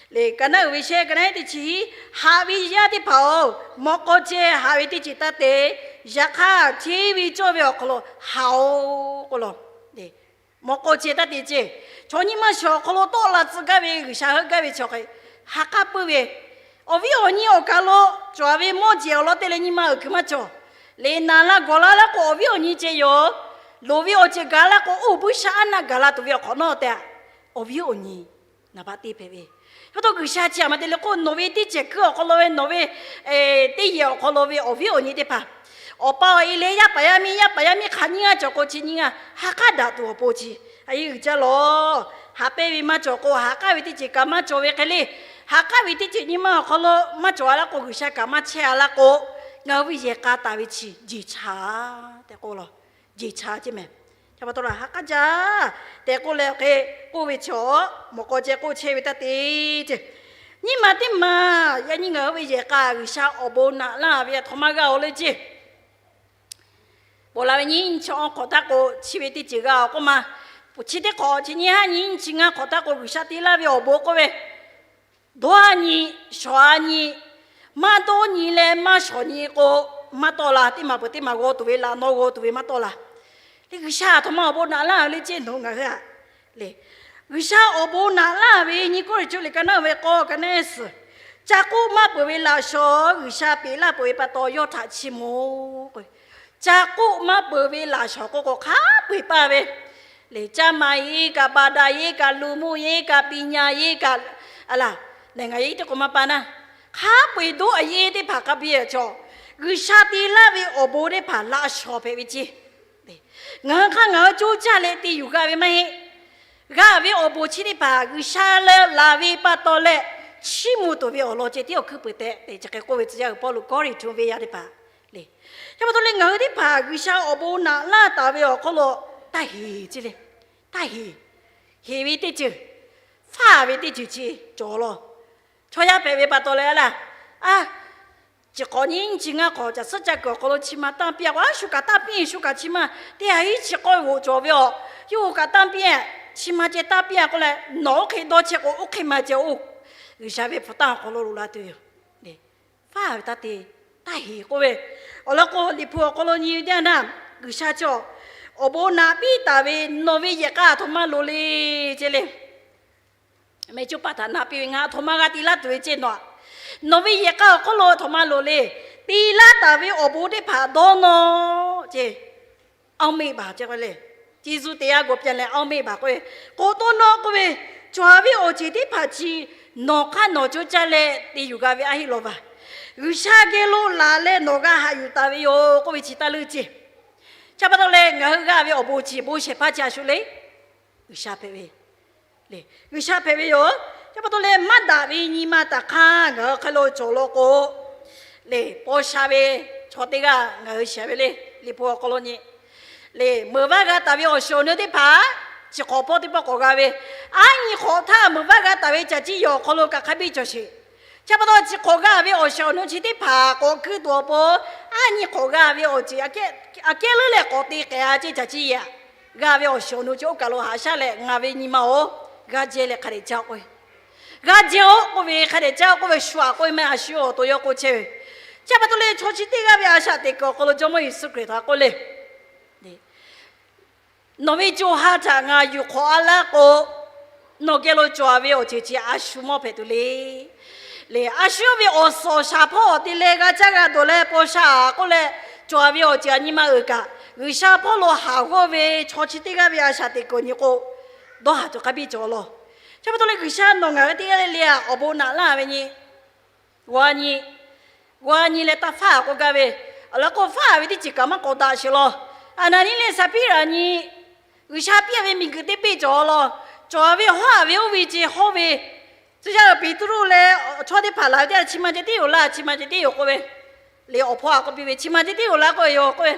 Lehˬ, ka naˆ uiˍ ve shehˆ, ka naˆ ehˉ teˇ chi hiˉ, haꞈ ve yaˇ teˇ hpaˍ-oˬ, mawꞈ k'aw ceh haꞈ ve teˇ ceuˬ taˇ te. Yaꞈ hk'aˇ, hteˇ ve cawˇ ve awˬ hk'aw lo haꞈ-oˬ k'oˆ law. Mawꞈ k'aw ceh taˇ te ce. Chaw nyi ma shawˍ awˬ hk'aw lo tawˆ la tcuh gaˇ ve G'uiˬsha heuˆ gaˇ ve chaw hk'e, ha k'aˉ puiˉ ve, awˬ viˉ awˬ nyi awˬ kaˬ lo cawˬ ve mawˇ jeˬ awˬ lawn te leh nyi ma uiˍ kuiˬ maˇ cawˬ. Lehˬ, naˍ la gawˬ la laˇ k'o, awˬ viˉ awˬ nyi ceh yoˬ. Loˍ ve awˬ ceuˬ gaˬ la k'o, oˇ buiˇshaˆaˉnaˆ gaˬ la tuˬ ve awˬ hk'awꞈ nawˉ tehꞈ, awˬ viˉ awˬ nyi naˍ baˆ te hpehꞈ ve. Chi pa taw G'uiˬsha chi aˬ ma te leh k'o, nawˬ ve teˇ cehˬ kuiˉ awˬ hk'aw lo ve, nawˬ ve teˇ yehˬ awˬ hk'aw lo ve awˬ viˉ awˬ nyi teˇ hpaˍ, awˬ pa awˬ e leh yaˇ paˍ yaˇ miˇ, yaˇ paˍ yaˇ miˇ hk'aˬ nyiˇ g'aˇ cawˬ k'o, chi nyiˇ g'aˇ ha k'aˉ daꞈ tuˬ awˬ pon chi a yeˇ uiˍ jaˇ lawˬ. Haꞈ pehnˇ ve maˇ cawˬ k'o, ha k'aˉ ve teˇ ceuˬ kaꞈ maˇ cawˬ ve hk'e le. Ha k'aˉ ve teˇ ceuˬ nyi ma awˬ hk'aw lo maˇ cawˬ a laˇ k'o, G'uiˬsha kaꞈ maˇ chehˇ a laˇ k'o, ngaˬ hui ve yehˬ k'a taˍ ve chi jeˬ cha tehꞈ k'oˆ law. Jeˬ cha ce mehˍ. Chi pa taw la ha k'aˉ jaˇ tehꞈ k'oˆ leh hk'e k'oˆ ve chaw, mawꞈ k'aw ceh k'oˆ chehˇ ve taˇ te ce. Nyiˇ ma teˇ maˬ yaꞈ nyi ngaˬ hui ve yehˬ k'a G'uiˬsha awˬ bon naꞈ laˇ ve aˬ htoꞈ ma g'a-oˬ le ce. Ponˬ la ve nyiˇ nyi chi awˬ hk'awꞈ htaˇ k'o, chi ve teˇ ceuˬ g'a-oˬ k'oˆ ma. Chi teˇ hk'awꞈ chi nyiˇ haˉ nyi nyi chi ngaˇ hk'awꞈ htaˇ k'o, G'uiˬsha te laˇ ve awˬ bon k'oˆ ve, dawˇ haˉ nyi, shawˍ haˉ nyi, maˇ dawˇ nyi leh maˇ shawˍ nyi k'o, maˇ tawˆ la. Teˇ maˬ peuˬ teˇ maˬ g'aw tuˬ ve, laꞈ naw g'aw tuˬ ve maˇ tawˆ la. Lehˬ, G'uiˬsha aˬ htoꞈ ma awˬ bon naꞈ laˇ ve le ce nawˬ ngaˬ hui a le. G'uiˬsha awˬ bon naꞈ laˇ ve nyi Kawˇrenˍhtuˆ liꞈ ka naˆ ve k'awˇ ka naˆ ehˉ suhˍ, ca k'oˆ maˇ peuˬ ve laꞈ shawnˍ G'uiˬsha peꞈ laˇ peuˬ ve pa taw yawˇ htaꞈ chiˇ mvuh k'o, ca k'oˆ maˇ peuˬ ve laꞈ shawnˍ k'oˆ k'o hk'a peu-eˬ paˇ ve le. Caˇ maˍ yeˇ kaꞈ, baˬ daꞈ yeˇ kaꞈ, luˬ mvuh yeˇ kaꞈ, ပညာ yeˇ kaꞈ, a laˬ, နိုင်ငံရေး teˇ k'o maˇ paˇ naˇ, hk'a peu-eˬ doˆ a yeˇ teˇ hpaˍ hk'a biˇ cawˬ. G'uiˬsha te laˇ ve awˬ bon teˇ hpaˍ laꞈ shawnˍ hpehꞈ ve ce. Ngaˬ hui hk'aˇ ngaˬ hui coˇ caˇ leh te yuˬ g'a ve maˇ heˆ. G'a ve awˬ bon chi teˇ hpaˍ G'uiˬsha leh laˬ ve pa taw leh, chiˇ mvuh tuˬ ve awˬ lawn ceh tiˉ awˬ hkuiˉ peuˬ tehꞈ te chi hk'e k'oˆ ve tcuh yaˇ uiˍ Pawˇluꞈ Kawˇrenˍhtuˆ venˇ yaˇ teˇ hpaˍ le. Chi pa taw leh ngaˬ hui teˇ hpaˍ G'uiˬsha awˬ bon naꞈ laˇ taˍ ve awˬ hk'aw lo taˇ heˍ ce le. Taˇ heˍ. Heˍ ve teˇ ceuˬ, faˇ ve teˇ ceuˬ chi cawˬ law. Chaw yaˇ hpehꞈ ve pa taw leh a laˇ, a, chi hk'awꞈ nyiˇ chi ngaˇ hk'awꞈ caˬ suhˉ caˇ kuiˬ awˬ hk'aw lo chi ma tanˇ piˇ-a k'o, a shu kaꞈ tanˇ piˇ, shu kaꞈ chi ma teˇ ha hiˉ chi k'awˇ g'oꞈ cawˬ ve awˬ, yawˇ hui kaꞈ tanˇ piˇ-a, chi ma ceh tanˇ piˇ-a k'oˆ leh, nawˬ oˇ hk'e dawˇ chehˇ k'o, oˇ hk'e ma ceh oˇ, G'uiˬsha ve hpu tanˇ awˬ hk'aw lo loꞈ la tuˬ yoˬ. Faˇ ve taˇ te, taˇ heˍ k'oˆ ve, awˬ lawn k'o Liꞈ hpu awˬ hk'aw lo nyi ve teˇ yanˇ, G'uiˬsha chi awˬ bon naꞈ piˇ taˍ ve nawˬ ve yehˬ k'a aˬ htoꞈ ma loˍ le ce le. Mehˬ cuˇ paˍ htaꞈ naꞈ piˇ ve, ngaˬ aˬ htoꞈ ma g'a te laˇ tuˬ ve ce nawˬ-a, nawˬ ve yehˬ k'a awˬ hk'oˆ lo aˬ htoꞈ ma loˍ le. Te laˇ taˍ ve awˬ bon teˇ hpaˍ dawˇ nawˇ ce. Awˇ meˆ baˬ ce k'o le, ကျေးဇူးတရားကို ပြန်လည်အောက်မေ့ပါ k'oˆ ve, k'awꞈ dawˇ nawˇ k'oˆ ve, cawˬ ve awˬ ceuˬ teˇ hpaˍ chi nawˬ hk'aˇ nawˬ coˇ caˇ leh te yuˬ g'a ve a heˆ lawˬ vaˬ. G'uiˬsha geh lo laˬ leh nawˬ g'a haꞈ yuˬ taˍ ve yoˬ k'oˆ ve chi taˇ leuˇ ce. Chi pa taw leh ngaˬ hui g'a ve awˬ bon chi bon shehˍ hpaˇ chi a shu le, G'uiˬsha hpehꞈ ve le. G'uiˬsha hpehꞈ ve yoˬ. Chi pa taw leh maˇ daꞈ ve nyi ma taˍ hk'aˇ ngaˬ hui hk'e lo cawˬ law k'o, le paw sha ve chaw teˇ g'aˇ ngaˬ hui shehˍ ve le. Liꞈ hpu awˬ hk'aw lo nyi le, meuꞈ vaˇ g'a taˍ ve awˬ shiˍ awˬ nu teˇ hpaˍ chi hk'awꞈ pawˆ teˇ pawˆ k'awꞈ g'a ve, aˉ nyi hk'awꞈ htaˇ meuꞈ vaˇ g'a taˍ ve caˬ ciˇ yehˬ awˬ hk'aw lo kaꞈ hk'a biˇ cawˬ sheˍ. Chi pa taw chi hk'awꞈ g'a ve awˬ shiˍ awˬ nu chi teˇ hpaˍ k'awꞈ kuiˇ tuˬ awˬ pon, aˉ nyi hk'awꞈ g'a ve awˬ ceuˬ aꞈ kehˉ le leh k'awꞈ te k'ehˍ-a ce caˬ ciˇ yehˬ. G'a ve awˬ shiˍ awˬ nu chi oˇ kaˬ lo haꞈ shaˉ leh ngaˬ ve nyi ma-oˬ, g'a jehˇ leh hk'a dehꞈ caˇ k'oˆ ve, g'a jehˇ-oˆ k'oˆ ve, hk'a dehꞈ caˇ k'oˆ ve shu aꞈ k'oˆ ve maˇ heˆ, a shu awˬ to yawˇ k'oˆ chehˇ ve. Chi pa taw leh chaw chi teˇ g'aˇ ve a shaꞈ teꞈ kuiˬ awˬ hk'aw lo Jawˇmawˇ Yeˍsuˆ Hkriꞈ htaꞈ k'oˆ le, nawˬ ve co ha htaꞈ ngaˬ yuˬ hk'awꞈ-a laˇ k'o, nawˬ geh lo cawˬ ve awˬ ceuˬ chi a shu mawˇ hpehꞈ tuˬ le. Le a shu yawˇ ve awˬ suhˍ awˬ shaˍ hpawˇ awˬ te leh g'a caˇ g'a dawˬ leh paw sha-a k'oˆ leh, cawˬ ve awˬ ceuˬ a nyi ma uiˍ kaꞈ, G'uiˬsha hpawˇ lo haˍ g'awˇ ve chaw chi teˇ g'aˇ ve a shaꞈ teꞈ kuiˬ nyi k'o, dawˇ haˍ tuˬ hk'a biˇ cawˬ law. Chi pa taw leh G'uiˬsha nawˬ ngaˬ hui teˇ g'aˇ le le-a awˬ bon naꞈ laˇ ve nyi g'a nyi, g'a nyi leh taˇ faˇ k'oˆ gaˇ ve, Awˬ lawn k'o, faˉ ve teˇ ceuˬ kaꞈ maˇ k'awꞈ daꞈ sheˍ law. Aˍnaˍniˆ leh Saˍpiˉraꞈ nyi G'uiˬsha piˇ ve miˬguiˬ teˇ peˆ cawˬ law. Cawˬ ve hawˉ ve oˇ ve ce hawˉ ve, tcuh yaˇ Peˍtruˆ leh chaw teˇ hpaˍ laˬ ve teˇ g'aˇ chi ma ceh tiˉ yoˬ laˇ, chi ma ceh tiˉ yoˬ k'oˆ ve. Lehˬ, awˬ hpawˇ a k'oˆ piˇ ve, chi ma ceh tiˉ yoˬ laˇ k'oˆ ve yoˬ k'oˆ ve.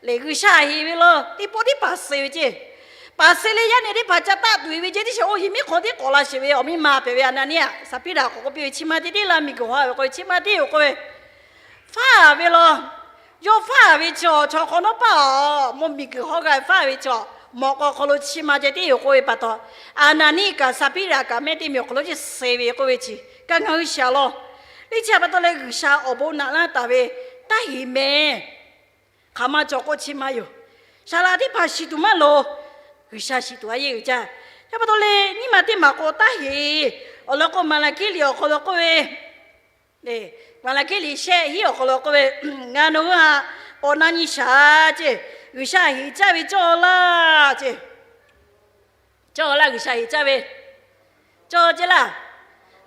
Lehˬ, G'uiˬsha heˍ ve law, teˇ pawˆ tiˉ paˍ suh ve ceˇ. Paˍ suh leh yaˇ nehˬ teˇ hpaˍ ca taˆ tuˬ ve ceˇ, teˇ sheˍ oˇ heˍ miˉ hk'aw tiˉ k'awꞈ la sheˍ ve awˬ miˇ ma hpehꞈ ve Aˍnaˍniˆ, Saˍpiˉraꞈ k'awꞈ k'oˆ piˇ ve, chi ma ceh tiˉ laˇ, miˬguiˬ hawˉ ve k'oˆ ve, chi ma tiˉ yoˬ k'oˆ ve. Faˉ ve law, yawˇ faˉ ve chaw, chaw hk'awꞈ nawˉ paˇ awˬ mawˇ miˬguiˬ hawˉ g'a faˉ ve chaw, mawꞈ k'aw hk'aw lo chi ma ceh tiˉ yoˬ k'oˆ ve pa taw, Aˍnaˍniˆ kaꞈ Saˍpiˉraꞈ kaꞈ mehˆ teˇ miˬ awˬ hk'aw lo ceˇ suh ve k'oˆ ve chi kaꞈ ngaˬ hui shiˍ law. Teˇ chi pa taw leh G'uiˬsha awˬ bon naꞈ laˇ taˍ ve taˇ heˍ mehˍ. Hk'aˬ ma cawˬ k'o chi ma yoˬ. Saˍ laꞈ teˇ hpaˍ shiˍ tuˬ maˇ loˍ. G'uiˬsha shiˍ tuˬ a yeˇ uiˍ jaˇ. Chi pa taw leh nyiˇ ma teˇ maˬ k'o taˇ heˍ. Awˬ lawn k'o, Maˍlaˍhkiˆ liꞈ awˬ hk'aw lo k'oˆ ve, Maˍlaˍhkiˆ liꞈ shehˆ hiˉ awˬ hk'aw lo k'oˆ ve, Ngaˬ nawˬ hui htaꞈ k'awꞈ na nyi shaˍ ceˇ. G'uiˬsha heˍ caˇ ve cawˇ laˇ ceˇ. Cawˇ laˇ, G'uiˬsha heˍ caˇ ve cawˇ ceˇ laˇ.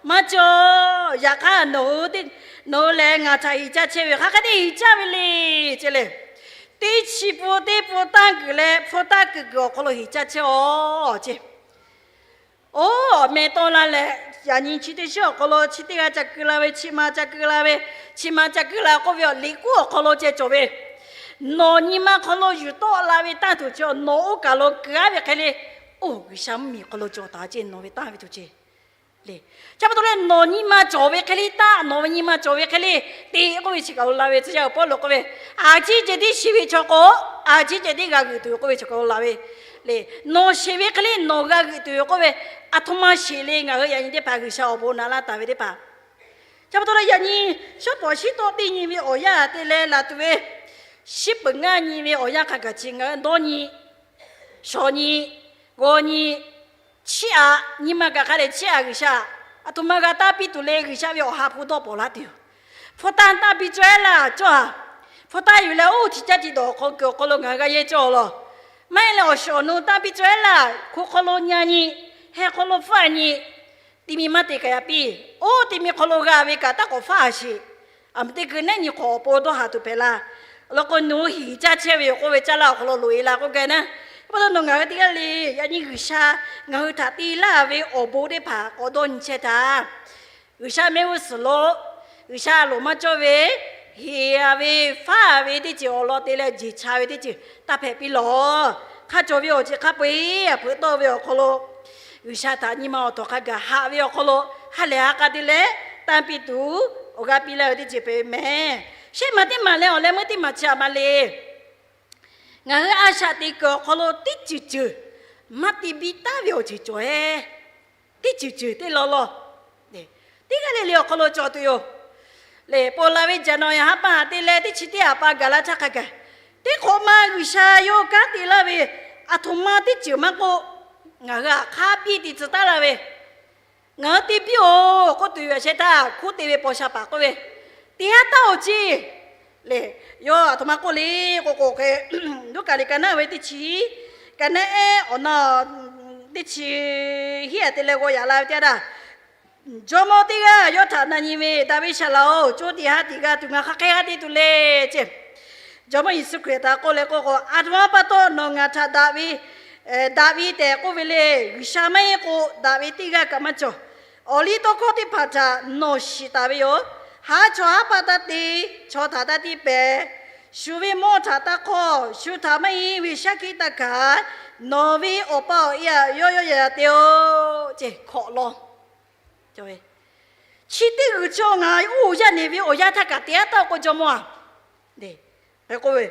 Maˇ cawˇ. Yaꞈ hk'aˇ nawˬ hui, nawˬ hui lehˬ ngaˬ htaꞈ heˍ caˇ chehˇ ve, hk'aˬ hk'e te heˍ caˇ ve le ceˇ lehˬ, teˇ chi pun teˇ pun tanˇ kuiˬ leh hpu tanˇ kuiˬ kuiˬ awˬ hk'aw lo heˍ caˇ chehˇ aw ceˇ. Oˇ, awˬ meh tawˆ la leh, yaꞈ nyi chi teˇ shiˉ awˬ hk'aw lo chi teˇ g'aˇ ca keu la ve, chi ma ca keu la ve, chi ma ca keu la k'oˆ ve awˬ liꞈ kuˉ awˬ hk'aw lo ceh cawˬ ve, nawˬ nyi ma hk'aw lo yuˬ tawˆ la ve tanˇ tuˬ chi nawˬ oˇ kaˬ lo keu aˉ ve hk'e le, oˇ G'uiˬsha mvuhˇmiˬ hk'aw lo cawˬ taˍ ceˇ, nawˬ ve tanˇ ve tuˬ ceˇ le. Chi pa taw leh nawˬ nyi ma cawˬ ve hk'e le tanˇ, nawˬ ve nyi ma cawˬ ve hk'e le te k'oˆ ve chi kaˬ lo la ve, tcuh yaˇ Pawˇluꞈ k'oˆ ve, a ciˉ ceh tiˉ shiˍ ve chaw k'o, a ciˉ ceh tiˉ g'a g'euꞈ tuˬ ve k'oˆ ve chi kaˬ lo la ve le. Nawˬ sheˍ ve hk'e le nawˬ g'a g'euꞈ tuˬ ve k'oˆ ve, aˬ htoꞈ ma sheˍ le. Ngaˬ hui yaꞈ nyi teˇ hpaˍ G'uiˬsha awˬ bon naꞈ laˇ taˍ ve teˇ hpaˍ, chi pa taw leh yaꞈ nyi shawˉ pawˍ shiˉ tawˆ teˇ nyi ve awˬ yanˇ te leh laˬ tuˬ ve, shiˉ peuˬ ngaˇ nyi ve awˬ yanˇ hk'a gaˬ chi ngaˬ hui dawˇ nyi, shawˍ nyi, g'aw nyi, chiˇ aꞈ, nyi ma kaꞈ hk'a dehꞈ chiˇ aꞈ G'uiˬsha, aˬ htoꞈ ma g'a tanˇ piˇ tuˬ le. G'uiˬsha ve awˬ ha hpu dawˇ pawnˍ laˇ tuˬ yoˬ. Hpu tanˇ tanˇ piˇ cawehˉ laˇ cawˇ a. Hpu tanˇ yuˬ leh oˇ chi caˇ ti dawˬ hk'aw kuiˬ awˬ hk'aw lo ngaˬ hui g'a yehˇ cawˇ law. Maˇ heˆ leh awˬ shawˍ awˬ nu tanˇ piˇ cawehˉ laˇ, hku hk'aw lo nyi a nyi, heh hk'aw lo faˉ a nyi, ti mi maˇ te kaꞈ yaꞈ piˇ. Oˇ ti mi hk'aw lo g'a ve kaꞈ taˇ k'awꞈ faˉ a sheˍ. Aˬ miˍ teˇ geu nehˉ nyi k'awꞈ awˬ pon dawˇ haˍ tuˬ hpehꞈ laˇ. Awˬ lawn k'o, nawˬ hui heˍ caˇ chehˇ ve yoˬ k'oˆ ve caˇ laˇ awˬ hk'aw lo loꞈ e la k'oˆ gaˇ naˉ. Chi pa taw nawˬ ngaˬ hui teˇ g'aˇ le, yaꞈ nyi G'uiˬsha ngaˬ hui htaꞈ te laˇ ve awˬ bon teˇ hpaˍ k'awꞈ dawˇ nyi chehˇ htaˇ, G'uiˬsha mehˆ g'uˇ suhˍ lo G'uiˬsha loˍ maˇ cawˇ ve, heˍ a ve, faˉ a ve teˇ ceuˬ awˬ lawn te leh jeˬ cha ve teˇ ceuˬ taˇ hpehꞈ piˇ lawˬ. Hk'a cawˬ ve awˬ ceuˬ hk'a peu-eˬ a hpeuꞈ tawˇ ve awˬ hk'aw lo, G'uiˬsha htaꞈ nyi ma awˬ tawˍ hk'a gaˬ haꞈ ve awˬ hk'aw lo, ha lehˬ ha k'a te leh tanˇ piˇ tuˬ awˬ g'aˇ piˇ laˇ ve teˇ ceuˬ hpehꞈ ve mehˍ. Shehˆ ma teˇ maˬ leh awˬ leh meuˇ teˇ maˬ chi a ma le. Ngaˬ hui a shaꞈ teꞈ kuiˬ awˬ hk'aw lo teˇ ceuˬ ceuˬ maˇ te biˇ taˉ ve awˬ ceuˬ cawˬ e. Teˇ ceuˬ ceuˬ teˇ law law, teˇ g'aˇ le le awˬ hk'aw lo cawˬ tuˬ yoˬ. Lehˬ, ponˬ laˬ ve jaˍ nawˬ yaꞈ ha pa haꞈ te leh teˇ chi teˇ haꞈ pa gaˬ la htaˇ hk'a gaˬ, teˇ hk'awꞈ ma G'uiˬsha yawˇ kanˉ te laˇ ve aˬ htoꞈ ma teˇ ceuˬ maˇ k'oˆ, ngaˬ hui htaꞈ hk'a biˇ te tcuh taˉ laˇ ve, ngaˬ hui te biˇ-oˬ k'oˆ tuˬ yoˬ. Yaꞈ sheh htaˇ hkuˇ te ve paw sha paˍ k'oˆ ve, te haˉ taˉ-oˬ ceˇ. Lehˬ, yawˇ aˬ htoꞈ ma k'oˆ le k'o k'o hk'e, Luˉkaꞈ liꞈ ka naˉ ve teˇ chi, ka naˉ ehˉ awˬ na teˇ chi hiˉ a te leh g'aw yaꞈ la ve teˇ yanˇ htaˇ, jawˇmawˇ teˇ g'aˇ yawˇ htaꞈ na nyi ve, Daꞈ ve saˍ laꞈ-oˬ, co tiꞈ ha tiꞈ g'a tuˬ ngaˬ hk'aˬ hk'e g'a te tuˬ le ceˇ. Jawˇmawˇ Yeˍsuˆ Hkriꞈ htaꞈ k'oˆ leh k'oˆ k'o, aˬ htoꞈ ma pa taw nawˬ ngaˬ htaꞈ daꞈ ve, daꞈ ve tehꞈ k'oˆ ve le. G'uiˬsha maˇ heˆ k'o daꞈ ve teˇ g'aˇ kaꞈ maˇ cawˬ. Awˬliˇtawˇhkawˇ teˇ hpaˍ htaꞈ nawˬ shiˍ taˍ ve yoˬ. Haˉ chaw haˉ paˆ taˇ te, chaw htaꞈ taˇ tiˇ pehˍ. Shu ve mawˇ htaꞈ taˇ hk'awˇ. Shu htaꞈ maˇ heˆ ve shaˉ hkiˆ taˇ hkanˍ. Nawˬ ve Awˬ pa awˬ e htaꞈ yawˇ yawˇ yaꞈ yaꞈ te-oˬ ceˇ. Hkawꞈ law chi teˇ g'uiˬ chaw ngaˬ oˇ yaˇ nehˬ ve awˬ yanˇ htaˇ kaꞈ te haˉ taˉ-oˬ k'o, jawˇmawˇ-aˬ, k'oˆ ve,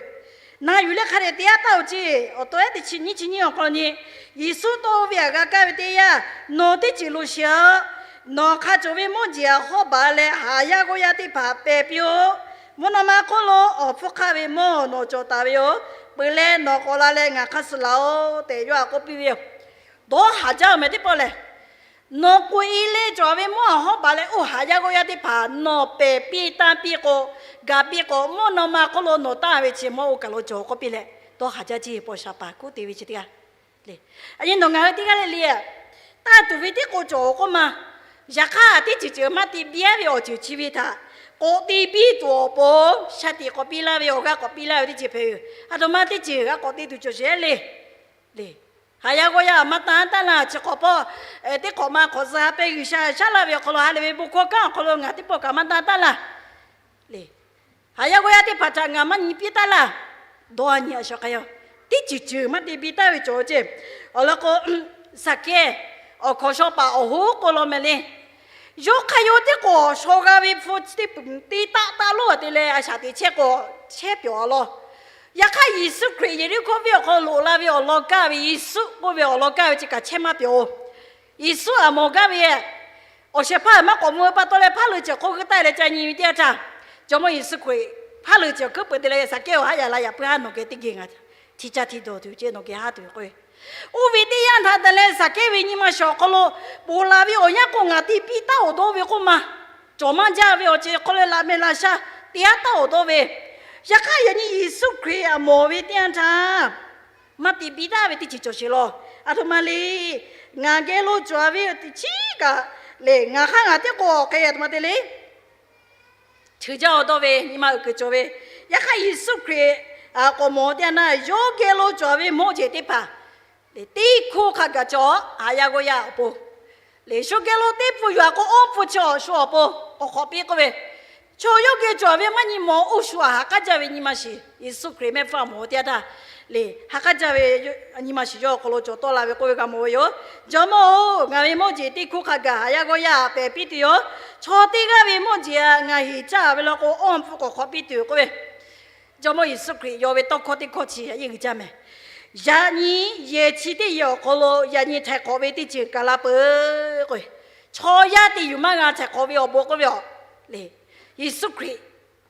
na yuˬ leh hk'a dehꞈ te haˉ taˉ-oˬ ceˇ. Awˬ to ehˉ teˇ chi nyiˇ chi nyiˇ awˬ hk'aw lo nyi, Yeˍsuˆ tawˇ ve htaꞈ g'a kaˇ ve teˇ yanˇ, nawˬ teˇ ceuˬ lo shiˍ-a. Nawˬ hk'a cawˬ ve mawˇ jeˬ htaꞈ hawˉ baˬ leh haˍ yaˇ g'awˇ yaˇ teˇ hpaˍ pehˬ piˇ-oˬ. Mvuhˇ naw ma hk'oˆ lo awˬ hpfuhˇ hk'aˆ ve mawˇ nawˬ cawˬ taˍ ve yoˬ. Peuˬ leh nawˬ k'awꞈ la leh ngaˬ hk'aˇ suh laˬ-oˬ tehꞈ yawˇ htaꞈ k'oˆ piˇ ve yoˬ. Dawˇ haˍ jaˇ-oˬ mehˍ teˇ pawˆ lehˬ, nawˬ k'oꞈ e leh cawˬ ve mawˇ hawˉ baˬ leh oˇ haˍ yaˇ g'awˇ yaˇ teˇ hpaˍ nawˬ pehˬ piˇ tanˇ piˇ k'o, gaˬ piˇ k'o, mvuhˇ naw ma hk'oˆ lo nawˬ tanˇ ve chi mawˇ oˇ kaˬ lo cawˬ k'oˆ piˇ leh, dawˇ haˍ jaˇ ceˇ. Paw sha paˍ kuˉ te ve chi teˇ g'aˇ le. A nyi nawˬ ngaˬ hui teˇ g'aˇ le le, tanˇ tuˬ ve tiˉ k'o cawˬ-oˬ k'oˆ ma. Yaꞈ hk'aˇ teˇ ceuˬ ceuˬ maˇ te biˇ-a ve awˬ ceuˬ chi ve htaꞈ k'awꞈ te biˇ tuˬ awˬ pon, shaˍ tiꞈ k'awꞈ piˇ laˇ ve, awˬ g'aˇ k'awꞈ piˇ laˇ ve teˇ ceuˬ hpehꞈ ve yoˬ. Aˬ htoꞈ ma teˇ ceuˬ g'a k'awꞈ te tuˬ cawˬ sheˍ le. Le, haˍ yaˇ g'awˇ yaˇ maˇ tanˇ taˉ laˇ. Chi hk'awꞈ pawˆ teˇ hk'awꞈ ma hk'awꞈ zuhꞈ ha pehˇ G'uiˬsha shaˉ laˇ ve awˬ hk'aw lo ha lehˬ ve bon hkawˇ kanˉ awˬ hk'aw lo ngaˬ teˇ pawˆ kaꞈ maˇ tanˇ taˉ laˇ. Le, haˍ yaˇ g'awˇ yaˇ teˇ hpaˍ htaꞈ ngaˬ maˇ nyi piˇ taˉ laˇ. Dawˇ a nyi a shaꞈ k'ai yaˇ, teˇ ceuˬ ceuˬ maˇ te biˇ taˉ ve cawˬ ceˇ. Awˬ lawn k'o, Saˍkehˇ awˬ hkawnˍ shaw paˍ awˬ hoˉ k'oˆ law meh le. Yawˇ hk'aˇ yawˇ teˇ k'awꞈ shaw g'a ve hpu teˇ taˆ taˆ lonˉ te leh a shaꞈ teꞈ chehˇ k'o, chehˇ pyawˬ a law. Yaꞈ hk'aˇ, Yeˍsuˆ Hkriꞈ Yeˍriˆhkoˇ venˇ awˬ hk'aw lo loꞈ la ve awˬ lawn kaˇ ve Yeˍsuˆ k'oˆ ve awˬ lawn kaˇ ve chi kaꞈ chehˇ maˇ pyawˬ. Yeˍsuˆ aˬ mawˬ gaˇ ve awˬ shehˍ hpaˇ maˇ k'awꞈ mvuh ve pa taw leh, hpaˇ leuˬ ceuˬ hk'oˆ g'uˇ taˆ leh ca nyi ve teˇ yanˇ htaˇ, Jawˇmawˇ Yeˍsuˆ Hkriꞈ hpaˇ leuˬ ceuˬ hkuiˉ peuˬ te leh, Saˍkehˇ-oˬ, haˉ yaꞈ la yaꞈ puiˉ haˉ nawˬ geh teˇ geh ngaˬ hti caˇ hti dawˬ tuˬ ceˇ, nawˬ geh haˉ tuˬ yoˬ k'oˆ ve. Oˇ ve teˇ yanˇ htaꞈ te leh, Saˍkehˇ ve nyi ma shiˍ awˬ hk'aw lo ponˬ laˬ ve awˬ yanˇ k'o, ngaˬ te piˇ taˉ awˬ dawˇ ve k'oˆ ma, cawˬ maˇ jaˇ ve awˬ ceuˬ hk'aw lo laꞈ mehˍ laꞈ sha te haˉ taˉ awˬ dawˇ ve. Yaꞈ hk'aˇ, yaꞈ nyi Yeˍsuˆ Hkriꞈ aˬ mawˬ ve teˇ yanˇ htaˇ, maˇ te biˇ taˉ ve teˇ ceuˬ cawˬ sheˍ law. Aˬ htoꞈ ma le, ngaˬ geh lo cawˬ ve teꞈ chiˉ kaꞈ le, ngaˬ hk'aˇ ngaˬ teˇ k'o awˬ hk'e aˬ htoꞈ ma te le, cheuˬ jaˇ awˬ dawˇ ve nyi ma uiˍ kuiˬ cawˬ ve. Yaꞈ hk'aˇ, Yeˍsuˆ Hkriꞈ k'awꞈ mawˬ teˇ yanˇ naˇ, yawˇ geh lo cawˬ ve mawˇ jeˬ teˇ hpaˍ teˇ hkoˇ hk'a gaˬ cawˬ. Haˍ yaˇ g'awˇ yaˇ awˬ pon le, shu geh lo teˇ hpu yuˬ a k'o, awˇ hpu chi awˬ shu awˬ pon k'awꞈ hk'awꞈ piˇ k'oˆ ve, chaw yawˇ geh cawˬ ve maˇ nyi mawˬ, oˇ shu aˬ ha k'aˉ jaˇ ve nyi ma shiˍ, Yeˍsuˆ Hkriꞈ mehˆ hpfuhˇ aˬ mawˬ teˇ yanˇ htaˇ le, ha k'aˉ jaˇ ve nyi ma shiˍ yawˇ awˬ hk'aw lo cawˬ tawˆ la ve k'oˆ ve g'a mawˬ ve yoˬ. Jawˇmawˇ-oˬ, ngaˬ ve mawˇ jeˬ teˇ hkoˇ hk'a gaˬ haˍ yaˇ g'awˇ yaˇ pehˬ piˇ tuˬ yoˬ. Chaw teˇ g'aˇ ve mawˇ jeˬ a ngaˬ heˍ caˇ ve law k'o, awˇ hpu k'awꞈ hk'awꞈ piˇ tuˬ yoˬ k'oˆ ve. Jawˇmawˇ Yeˍsuˆ Hkriꞈ yawˇ ve tawˇ hkawˇ teˇ hkawˇ chi yaꞈ yeˇ g'uiˬ jaˇ mehˍ. Yaꞈ nyi yehˬ chi teˇ yehˬ awˬ hk'aw lo yaꞈ nyi htaiˍ hk'awꞈ ve teˇ ceuˬ gaˬ la peuˬ k'o, chaw yaˇ te yuˬ maˇ g'a htaiˍ hk'awꞈ ve awˬ bon k'oˆ ve aˬ le, Yeˍsuˆ Hkriꞈ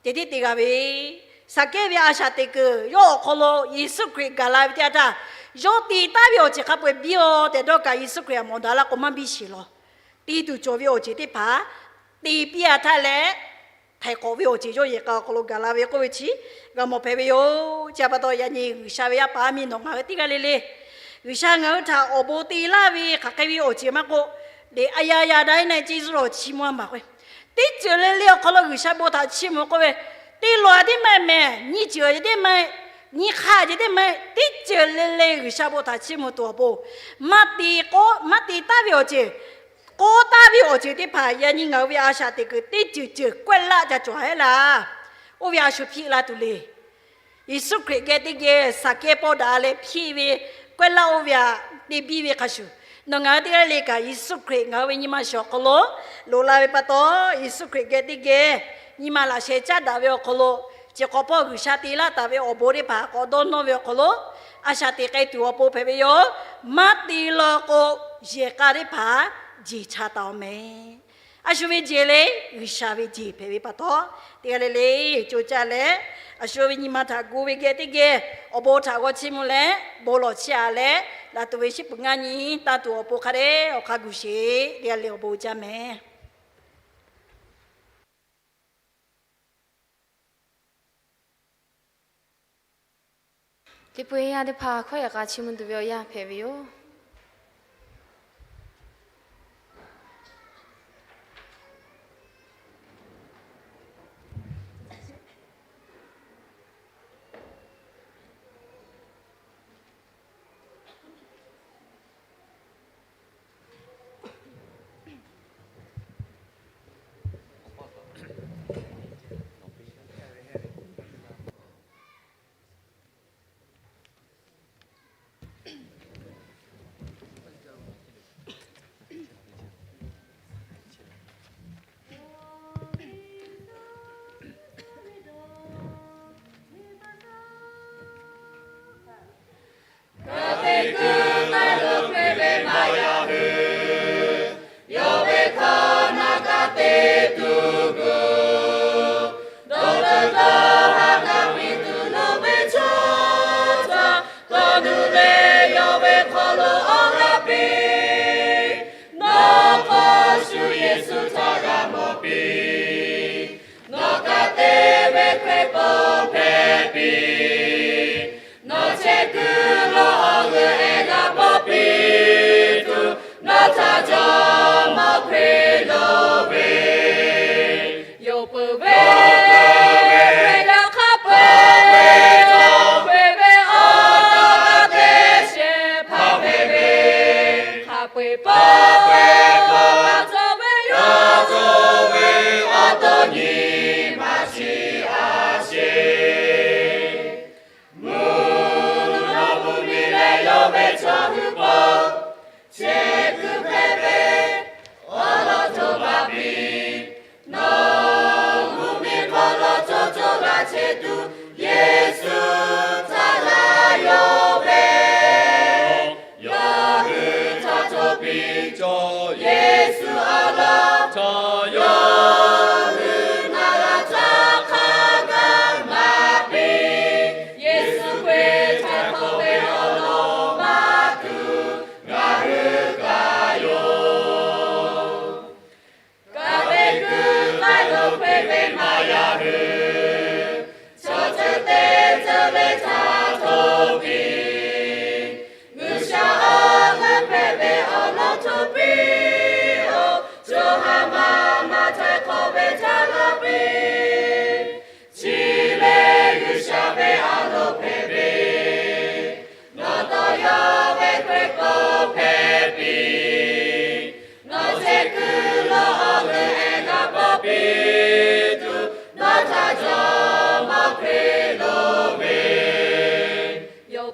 te teˇ te g'a ve, Saˍkehˇ ve a shaꞈ teꞈ kuiˬ yawˇ awˬ hk'aw lo Yeˍsuˆ Hkriꞈ gaˬ la ve teˇ yanˇ htaˇ, yawˇ te taˉ ve awˬ ceuˬ hk'a peu-eˬ biˇ-oˬ tehꞈ dawˇ kaꞈ, Yeˍsuˆ Hkriꞈ aˬ mawˬ daꞈ laˇ k'o maˇ biˇ sheˍ law. Te tuˬ cawˬ ve awˬ ceuˬ teˇ hpaˍ te piˇ a htaˇ leh, htaiˍ hk'awꞈ ve awˬ ceuˬ yawˇ yehˬ k'a awˬ hk'aw lo gaˬ la ve k'oˆ ve chi g'a mawˬ hpehꞈ ve yoˬ. Chi pa taw, yaꞈ nyi G'uiˬsha ve yaˇ paˍ yaˇ miˇ nawˬ ngaˬ hui teˇ g'aˇ le le, G'uiˬsha ngaˬ hui htaꞈ awˬ bon te laˇ ve hk'aˬ hk'e ve awˬ ceuˬ maˇ k'oˆ, le a ya ya daꞈ e na e ceˇ zuhˆ lawˬ chi mvuh a maˍ k'o, teˇ ceuˬ le le awˬ hk'aw lo G'uiˬsha bon htaꞈ chiˇ mvuh k'oˆ ve, te lawˬ a teˇ maˇ mehˍ, nyi ceuˬ a ceh teˇ maˇ, nyi hk'a a ceh teˇ maˇ, teˇ ceuˬ le le G'uiˬsha bon htaꞈ chiˇ mvuh tuˬ awˬ pon, maˇ te k'o, maˇ te taˉ ve awˬ ceuˬ, k'awꞈ taˉ ve awˬ ceuˬ teˇ hpaˍ yaꞈ nyi ngaˬ hui ve a shaꞈ teꞈ kuiˬ teˇ ceuˬ ceuˬ kawehˇ laˇ ca cawˬ hehˉ laˇ. Oˇ ve a shu hpiˇ la tuˬ le. Yeˍsuˆ Hkriꞈ geh teˇ geh Saˍkehˇ pawˆ daꞈ leh hpiˇ ve kawehˇ laˇ oˇ ve aꞈ te biˇ ve hk'a shuˍ, nawˬ ngaˬ hui teˇ g'aˇ le kaꞈ Yeˍsuˆ Hkriꞈ ngaˬ hui ve nyi ma shiˍ awˬ hk'aw lo loꞈ la ve pa taw, Yeˍsuˆ Hkriꞈ geh teˇ geh nyi ma laꞈ sheh caˉ daꞈ ve awˬ hk'aw lo, chi hk'awꞈ pawˆ G'uiˬsha te laˇ taˍ ve awˬ bon teˇ hpaˍ k'awꞈ dawˇ nawˇ ve awˬ hk'aw lo, a shaꞈ teꞈ k'ai tuˬ awˬ pon hpehꞈ ve yoˬ. Maˇ te law k'o, yehˬ k'a teˇ hpaˍ jeˬ cha taˍ-oˬ mehˍ. A shu ve jeˬ le, G'uiˬsha ve jeˬ hpehꞈ ve pa taw, teˇ g'aˇ le le co caˇ leh, a shu ve nyi ma htaꞈ gu ve geh teˇ geh awˬ bon htaꞈ g'aw chiˇ mvuh leh, bon lawˬ chiˇ aꞈ leh, laꞈ tuˬ ve shiˉ peuˬ ngaˇ nyi tanˇ tuˬ awˬ pon hk'a dehꞈ awˬ hk'aˇ gu sheˍ. Teˇ g'aˇ le awˬ bon uiˍ jaˇ mehˍ. Liꞈ hpu yaˇ teˇ hpaˍ hkawˇ yehˬ k'a chiˇ mvuh tuˬ ve awˬ yanˇ hpehꞈ ve yoˬ.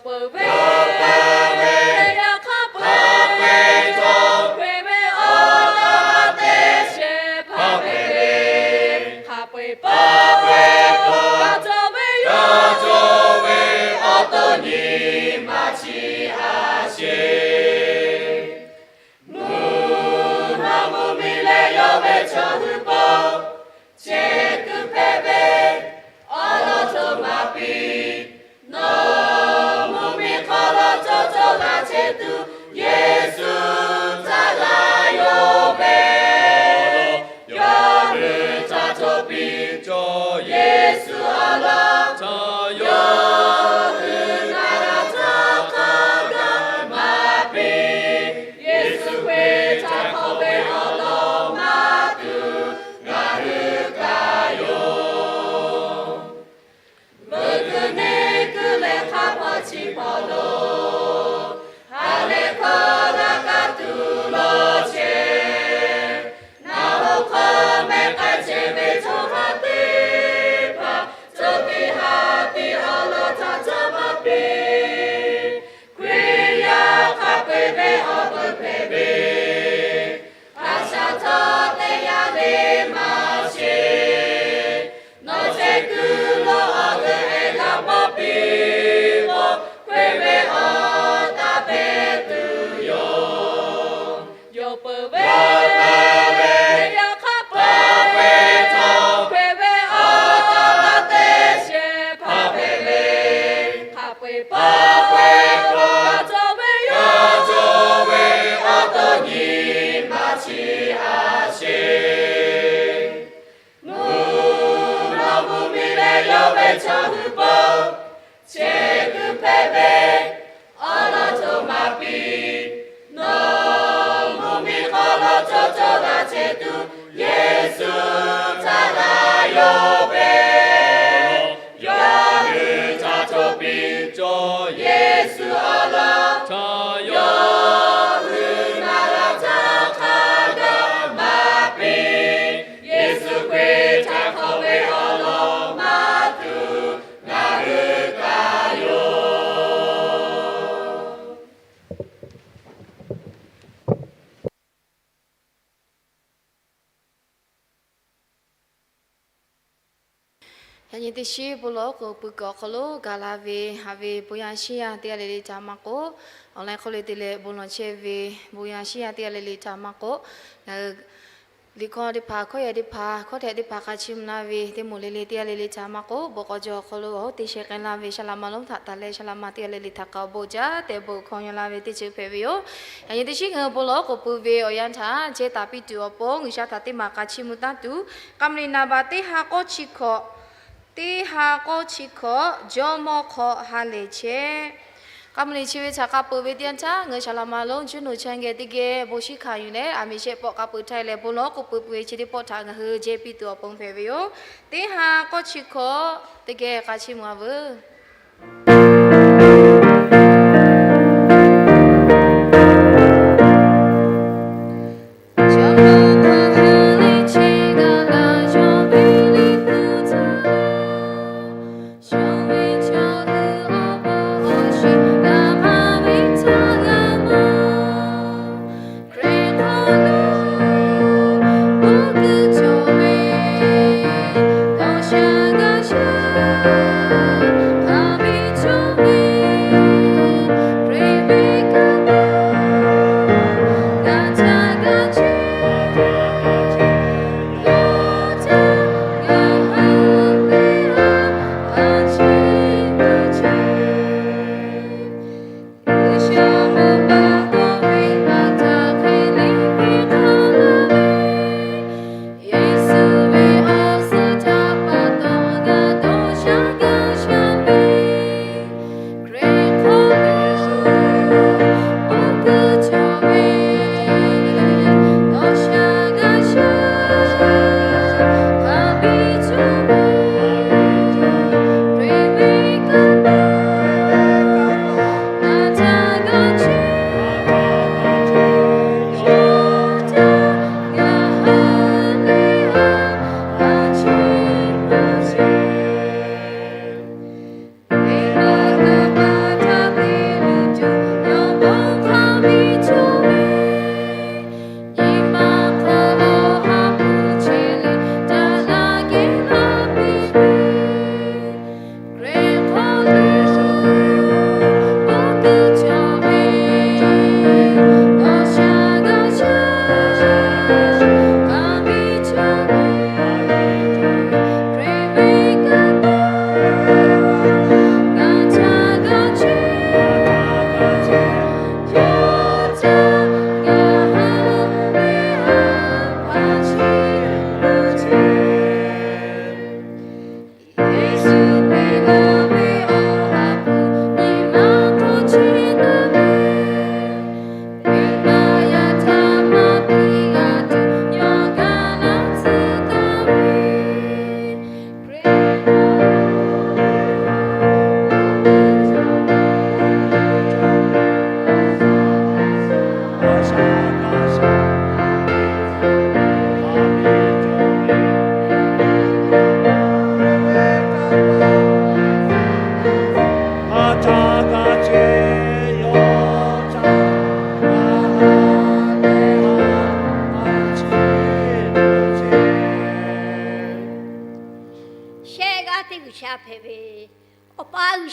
peuˬ ve, yaꞈ hk'aˇ peuˬ ve, Hkriꞈ ve awˬ lawn teˇ shehˍ hpaˇ hpehꞈ ve, hk'a peu-eˬ pa peu-eˬ pa, yaˇ cawˬ ve, yaˇ cawˬ ve awˬ to nyi ma chi a sheˍ. Mvuhˇ naw mvuhˇmiˬ leh yawˇ ve chaw hui pon chehˇ kuiˬ hpehꞈ ve awˬ lawn to maˍ piˇ. Nawˬ mvuhˇmiˬ hk'aw lo cawˇ cawˇ g'a chehˇ tuˬ Yeˍsuˆ htaꞈ g'a yonˍ ve, yawˇ hui htaꞈ cawˬ piˇ. Yeˍsuˆ awˬ lawn htaꞈ yawˇ hui htaꞈ g'a hk'a gaˬ maˍ piˇ. Yeˍsuˆ Hkriꞈ htaꞈ hk'awꞈ ve awˬ lawn maˍ tuˬ ngaˬ hui kaꞈ yonˍ. Veuꞈ kuiˬ neˇ kuiˬ leh hk'a hpaw chi hpaw lo ha lehˬ hkawˇ g'a kaˇ tuˬ law chehˇ. Ngaˬ hui hk'aw meh k'ai chehˇ ve chaw haˉ teˇ hpaˍ, chaw teˇ haˉ tiˉ awˬ lawn htaꞈ caˇ maˇ piˇ. Hkriꞈ yaˇ hk'a peu-eˬ ve awˬ peuˬ hpehꞈ ve, a shaꞈ htawˇ teˇ yanˇ le maˇ sheˍ. Nawˬ chehˇ kuiˬ lo awˬ g'euˆ ehˉ g'a maˇ piˇ k'o, Hkriꞈ ve awˬ taˇ pehˍ tuˬ yoˬ. Yawˇ peuˬ ve, yaꞈ hk'aˇ peuˬ ve, Hkriꞈ ve awˬ lawn teˇ shehˍ hpaˇ hpehꞈ ve, hk'a peu-eˬ pa peu-eˬ pa, yaˇ cawˬ ve, yaˇ cawˬ ve awˬ to nyi ma chi a sheˍ. Mvuhˇ naw mvuhˇmiˬ leh yawˇ ve chaw hui pon chehˇ kuiˬ hpehꞈ ve awˬ lawn to maˍ piˇ. Nawˬ mvuhˇmiˬ hk'aw lo cawˇ cawˇ g'a chehˇ tuˬ Yeˍsuˆ htaꞈ g'a yonˍ ve, yawˇ hui htaꞈ cawˬ piˇ. Yeˍsuˆ awˬ lawn htaꞈ yawˇ hui htaꞈ g'a hk'a gaˬ maˍ piˇ. Yeˍsuˆ Hkriꞈ htaꞈ hk'awꞈ ve awˬ lawn maˍ tuˬ ngaˬ hui kaꞈ yonˍ. Yaꞈ nyi teˇ shiˉ bon lawˬ k'oˍ pui kuiˬ awˬ hk'aw lo gaˬ la ve haꞈ ve bon yaˇ shiˉ yaˇ teˇ g'aˇ le le htaꞈ maˇ k'oˆ, online hk'aw lo te leh bon lawˬ chehˇ ve bon yaˇ shiˉ yaˇ teˇ g'aˇ le le htaꞈ maˇ k'oˆ, ngaˬ hui liꞈ hkawˇ teˇ hpaˍ, hkawˇ yaˇ teˇ hpaˍ, hkawˇ htehꞈ teˇ hpaˍ hk'a chiˇ mvuh laˇ ve teˇ moˍ le le teˇ g'aˇ le le htaꞈ maˇ k'oˆ, bon k'aw jaw awˬ hk'aw lo awˬ hoˉ te sheh k'ai laˇ ve shaˍ laꞈ ma lonˉ htaꞈ taˍ leh shaˍ laꞈ ma teˇ g'aˇ le le htaꞈ k'awꞈ bon jaˇ tehꞈ bon hkawˇ yaw laˇ ve teˇ ceuˬ hpehꞈ ve yoˬ. Yaꞈ nyi teˇ shiˉ ngaˬ hui bon lawˬ k'oˍ pui ve awˬ yanˇ htaꞈ jehˇ taˍ piˇ tuˬ awˬ pon G'uiˬsha htaꞈ teˇ maˬ k'a chiˇ mvuh taˇ tuˬ, K'a mvuh liꞈ naˍ baꞈ teˇ ha k'awˇ chi hkawꞈ, teˇ ha k'awˇ chi hkawꞈ, jawˇmawˇ hk'aw ha lehˬ chehˇ. K'a mvuh liꞈ chi ve htaꞈ k'a peuˬ ve teˇ yanˇ htaˇ, ngaˬ hui shaˍ laꞈ ma lonˉ juˇ nuˬ chaˇ geh teˇ geh bon shiˉ hkanˍ yuˬ leh, aˬ miˍ shehˆ pawˆ k'a peuˬ htaˇ leh bon lawˬ k'oˍ pui pui ve chi teˇ pawˆ htaꞈ ngaˬ hui jehˇ piˇ tuˬ awˬ pon hpehꞈ ve yoˬ. Teˇ ha k'awˇ chi hkawꞈ teˇ geh k'a chiˇ mvuh a veuˬ.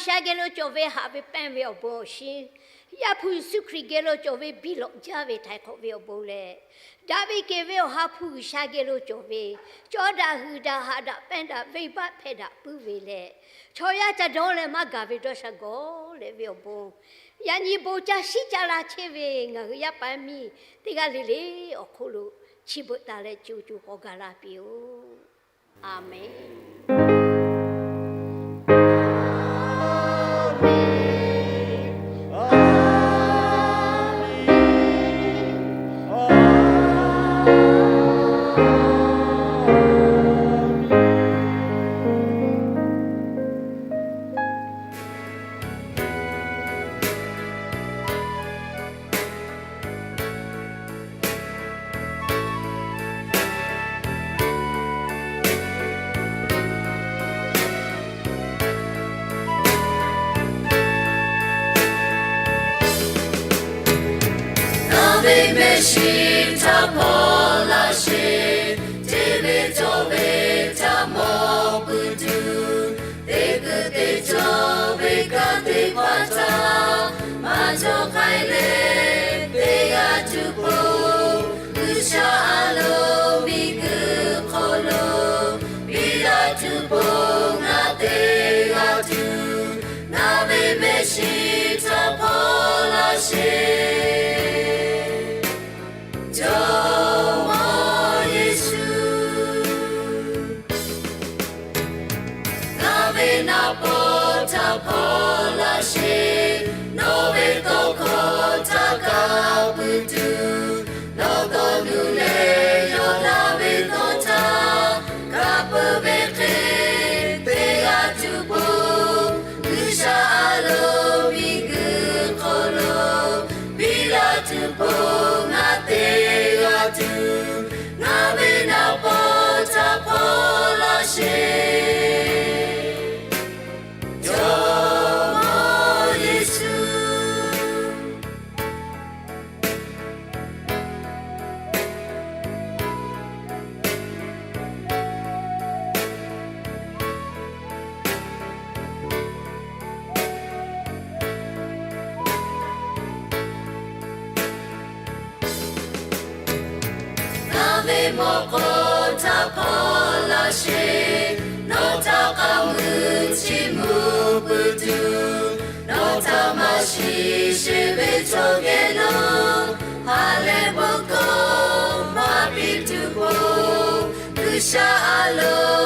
G'uiˬsha geh lo cawˬ ve haꞈ ve pehnˇ ve awˬ bon awˬ shinˉ, Yaˇ hpu Yeˍsuˆ Hkriꞈ geh lo cawˬ ve biˇ lawꞈ jaˇ ve htaiˍ hk'awꞈ ve awˬ bon leh, daꞈ ve kehˬ ve Awˬ ha hpu G'uiˬsha geh lo cawˬ ve, cawˇ daꞈ, huiˍ daꞈ, haꞈ daꞈ, pehnˇ daꞈ, venˇbaˆ hpehˇ daꞈ puiˉ ve leh, chaw yaˇ ca dawˇ leh maˇ gaˬ ve dawˇ sha gawˬ leh ve awˬ bon, yaꞈ nyi bon ca shiˉ ca la chehˇ ve ngaˬ hui yaˇ paˍ miˇ teˇ g'aˇ le le awˬ hk'oˆ lo chi beuꞈ taˍ leh co co k'awꞈ gaˬ la piˇ-oˆ. Aˍmenˍ. Ngaˬ ve mehˆ shiˍ htaꞈ hpaw laˇ sheˍ. Hteˇ ve cawˬ ve htaꞈ mawˬ peuˬ tuˬ, teˇ kuiˬ te cawˬ ve kanˉ teˇ hpaˍ htaꞈ maˇ cawˬ k'ai leh, teˇ g'aˇ tuˬ po G'uiˬsha a loˍ miˬguiˬ hk'oˆ lo biˇ la tuˬ po ngaˬ teˇ g'aˇ tuˬ, ngaˬ ve mehˆ shiˍ htaꞈ hpaw laˇ sheˍ. Jawˇmawˇ Yeˍsuˆ, ngaˬ ve naˍ paw htaꞈ hpaw laˇ sheˍ. Nawˬ ve tawˇ hkawˇ htaꞈ kaˇ peuˬ tuˬ, nawˬ dawˇ nuˇ leh yawˇ laˇ ve tawˇ htaꞈ kaˇ peuˬ ve hk'e, teˇ g'aˇ tuˬ po G'uiˬsha a loˍ miˬguiˬ hk'oˆ lo biˇ la tuˬ po ngaˬ teˇ g'aˇ tuˬ, ngaˬ ve naˍ paw htaꞈ hpaw laˇ sheˍ. Jawˇmawˇ Yeˍsuˆ, ngaˬ ve mawꞈ k'aw htaꞈ hpaw laˇ sheˍ. Nawˬ htaꞈ k'aˇ mui chiˇ mvuh peuˬ tuˬ, nawˬ htaꞈ maˇ shiˍ sheˍ ve chaw geh lo ha lehˬ bon hkawˇ maˇ piˇ tuˬ po, G'uiˬsha a loˍ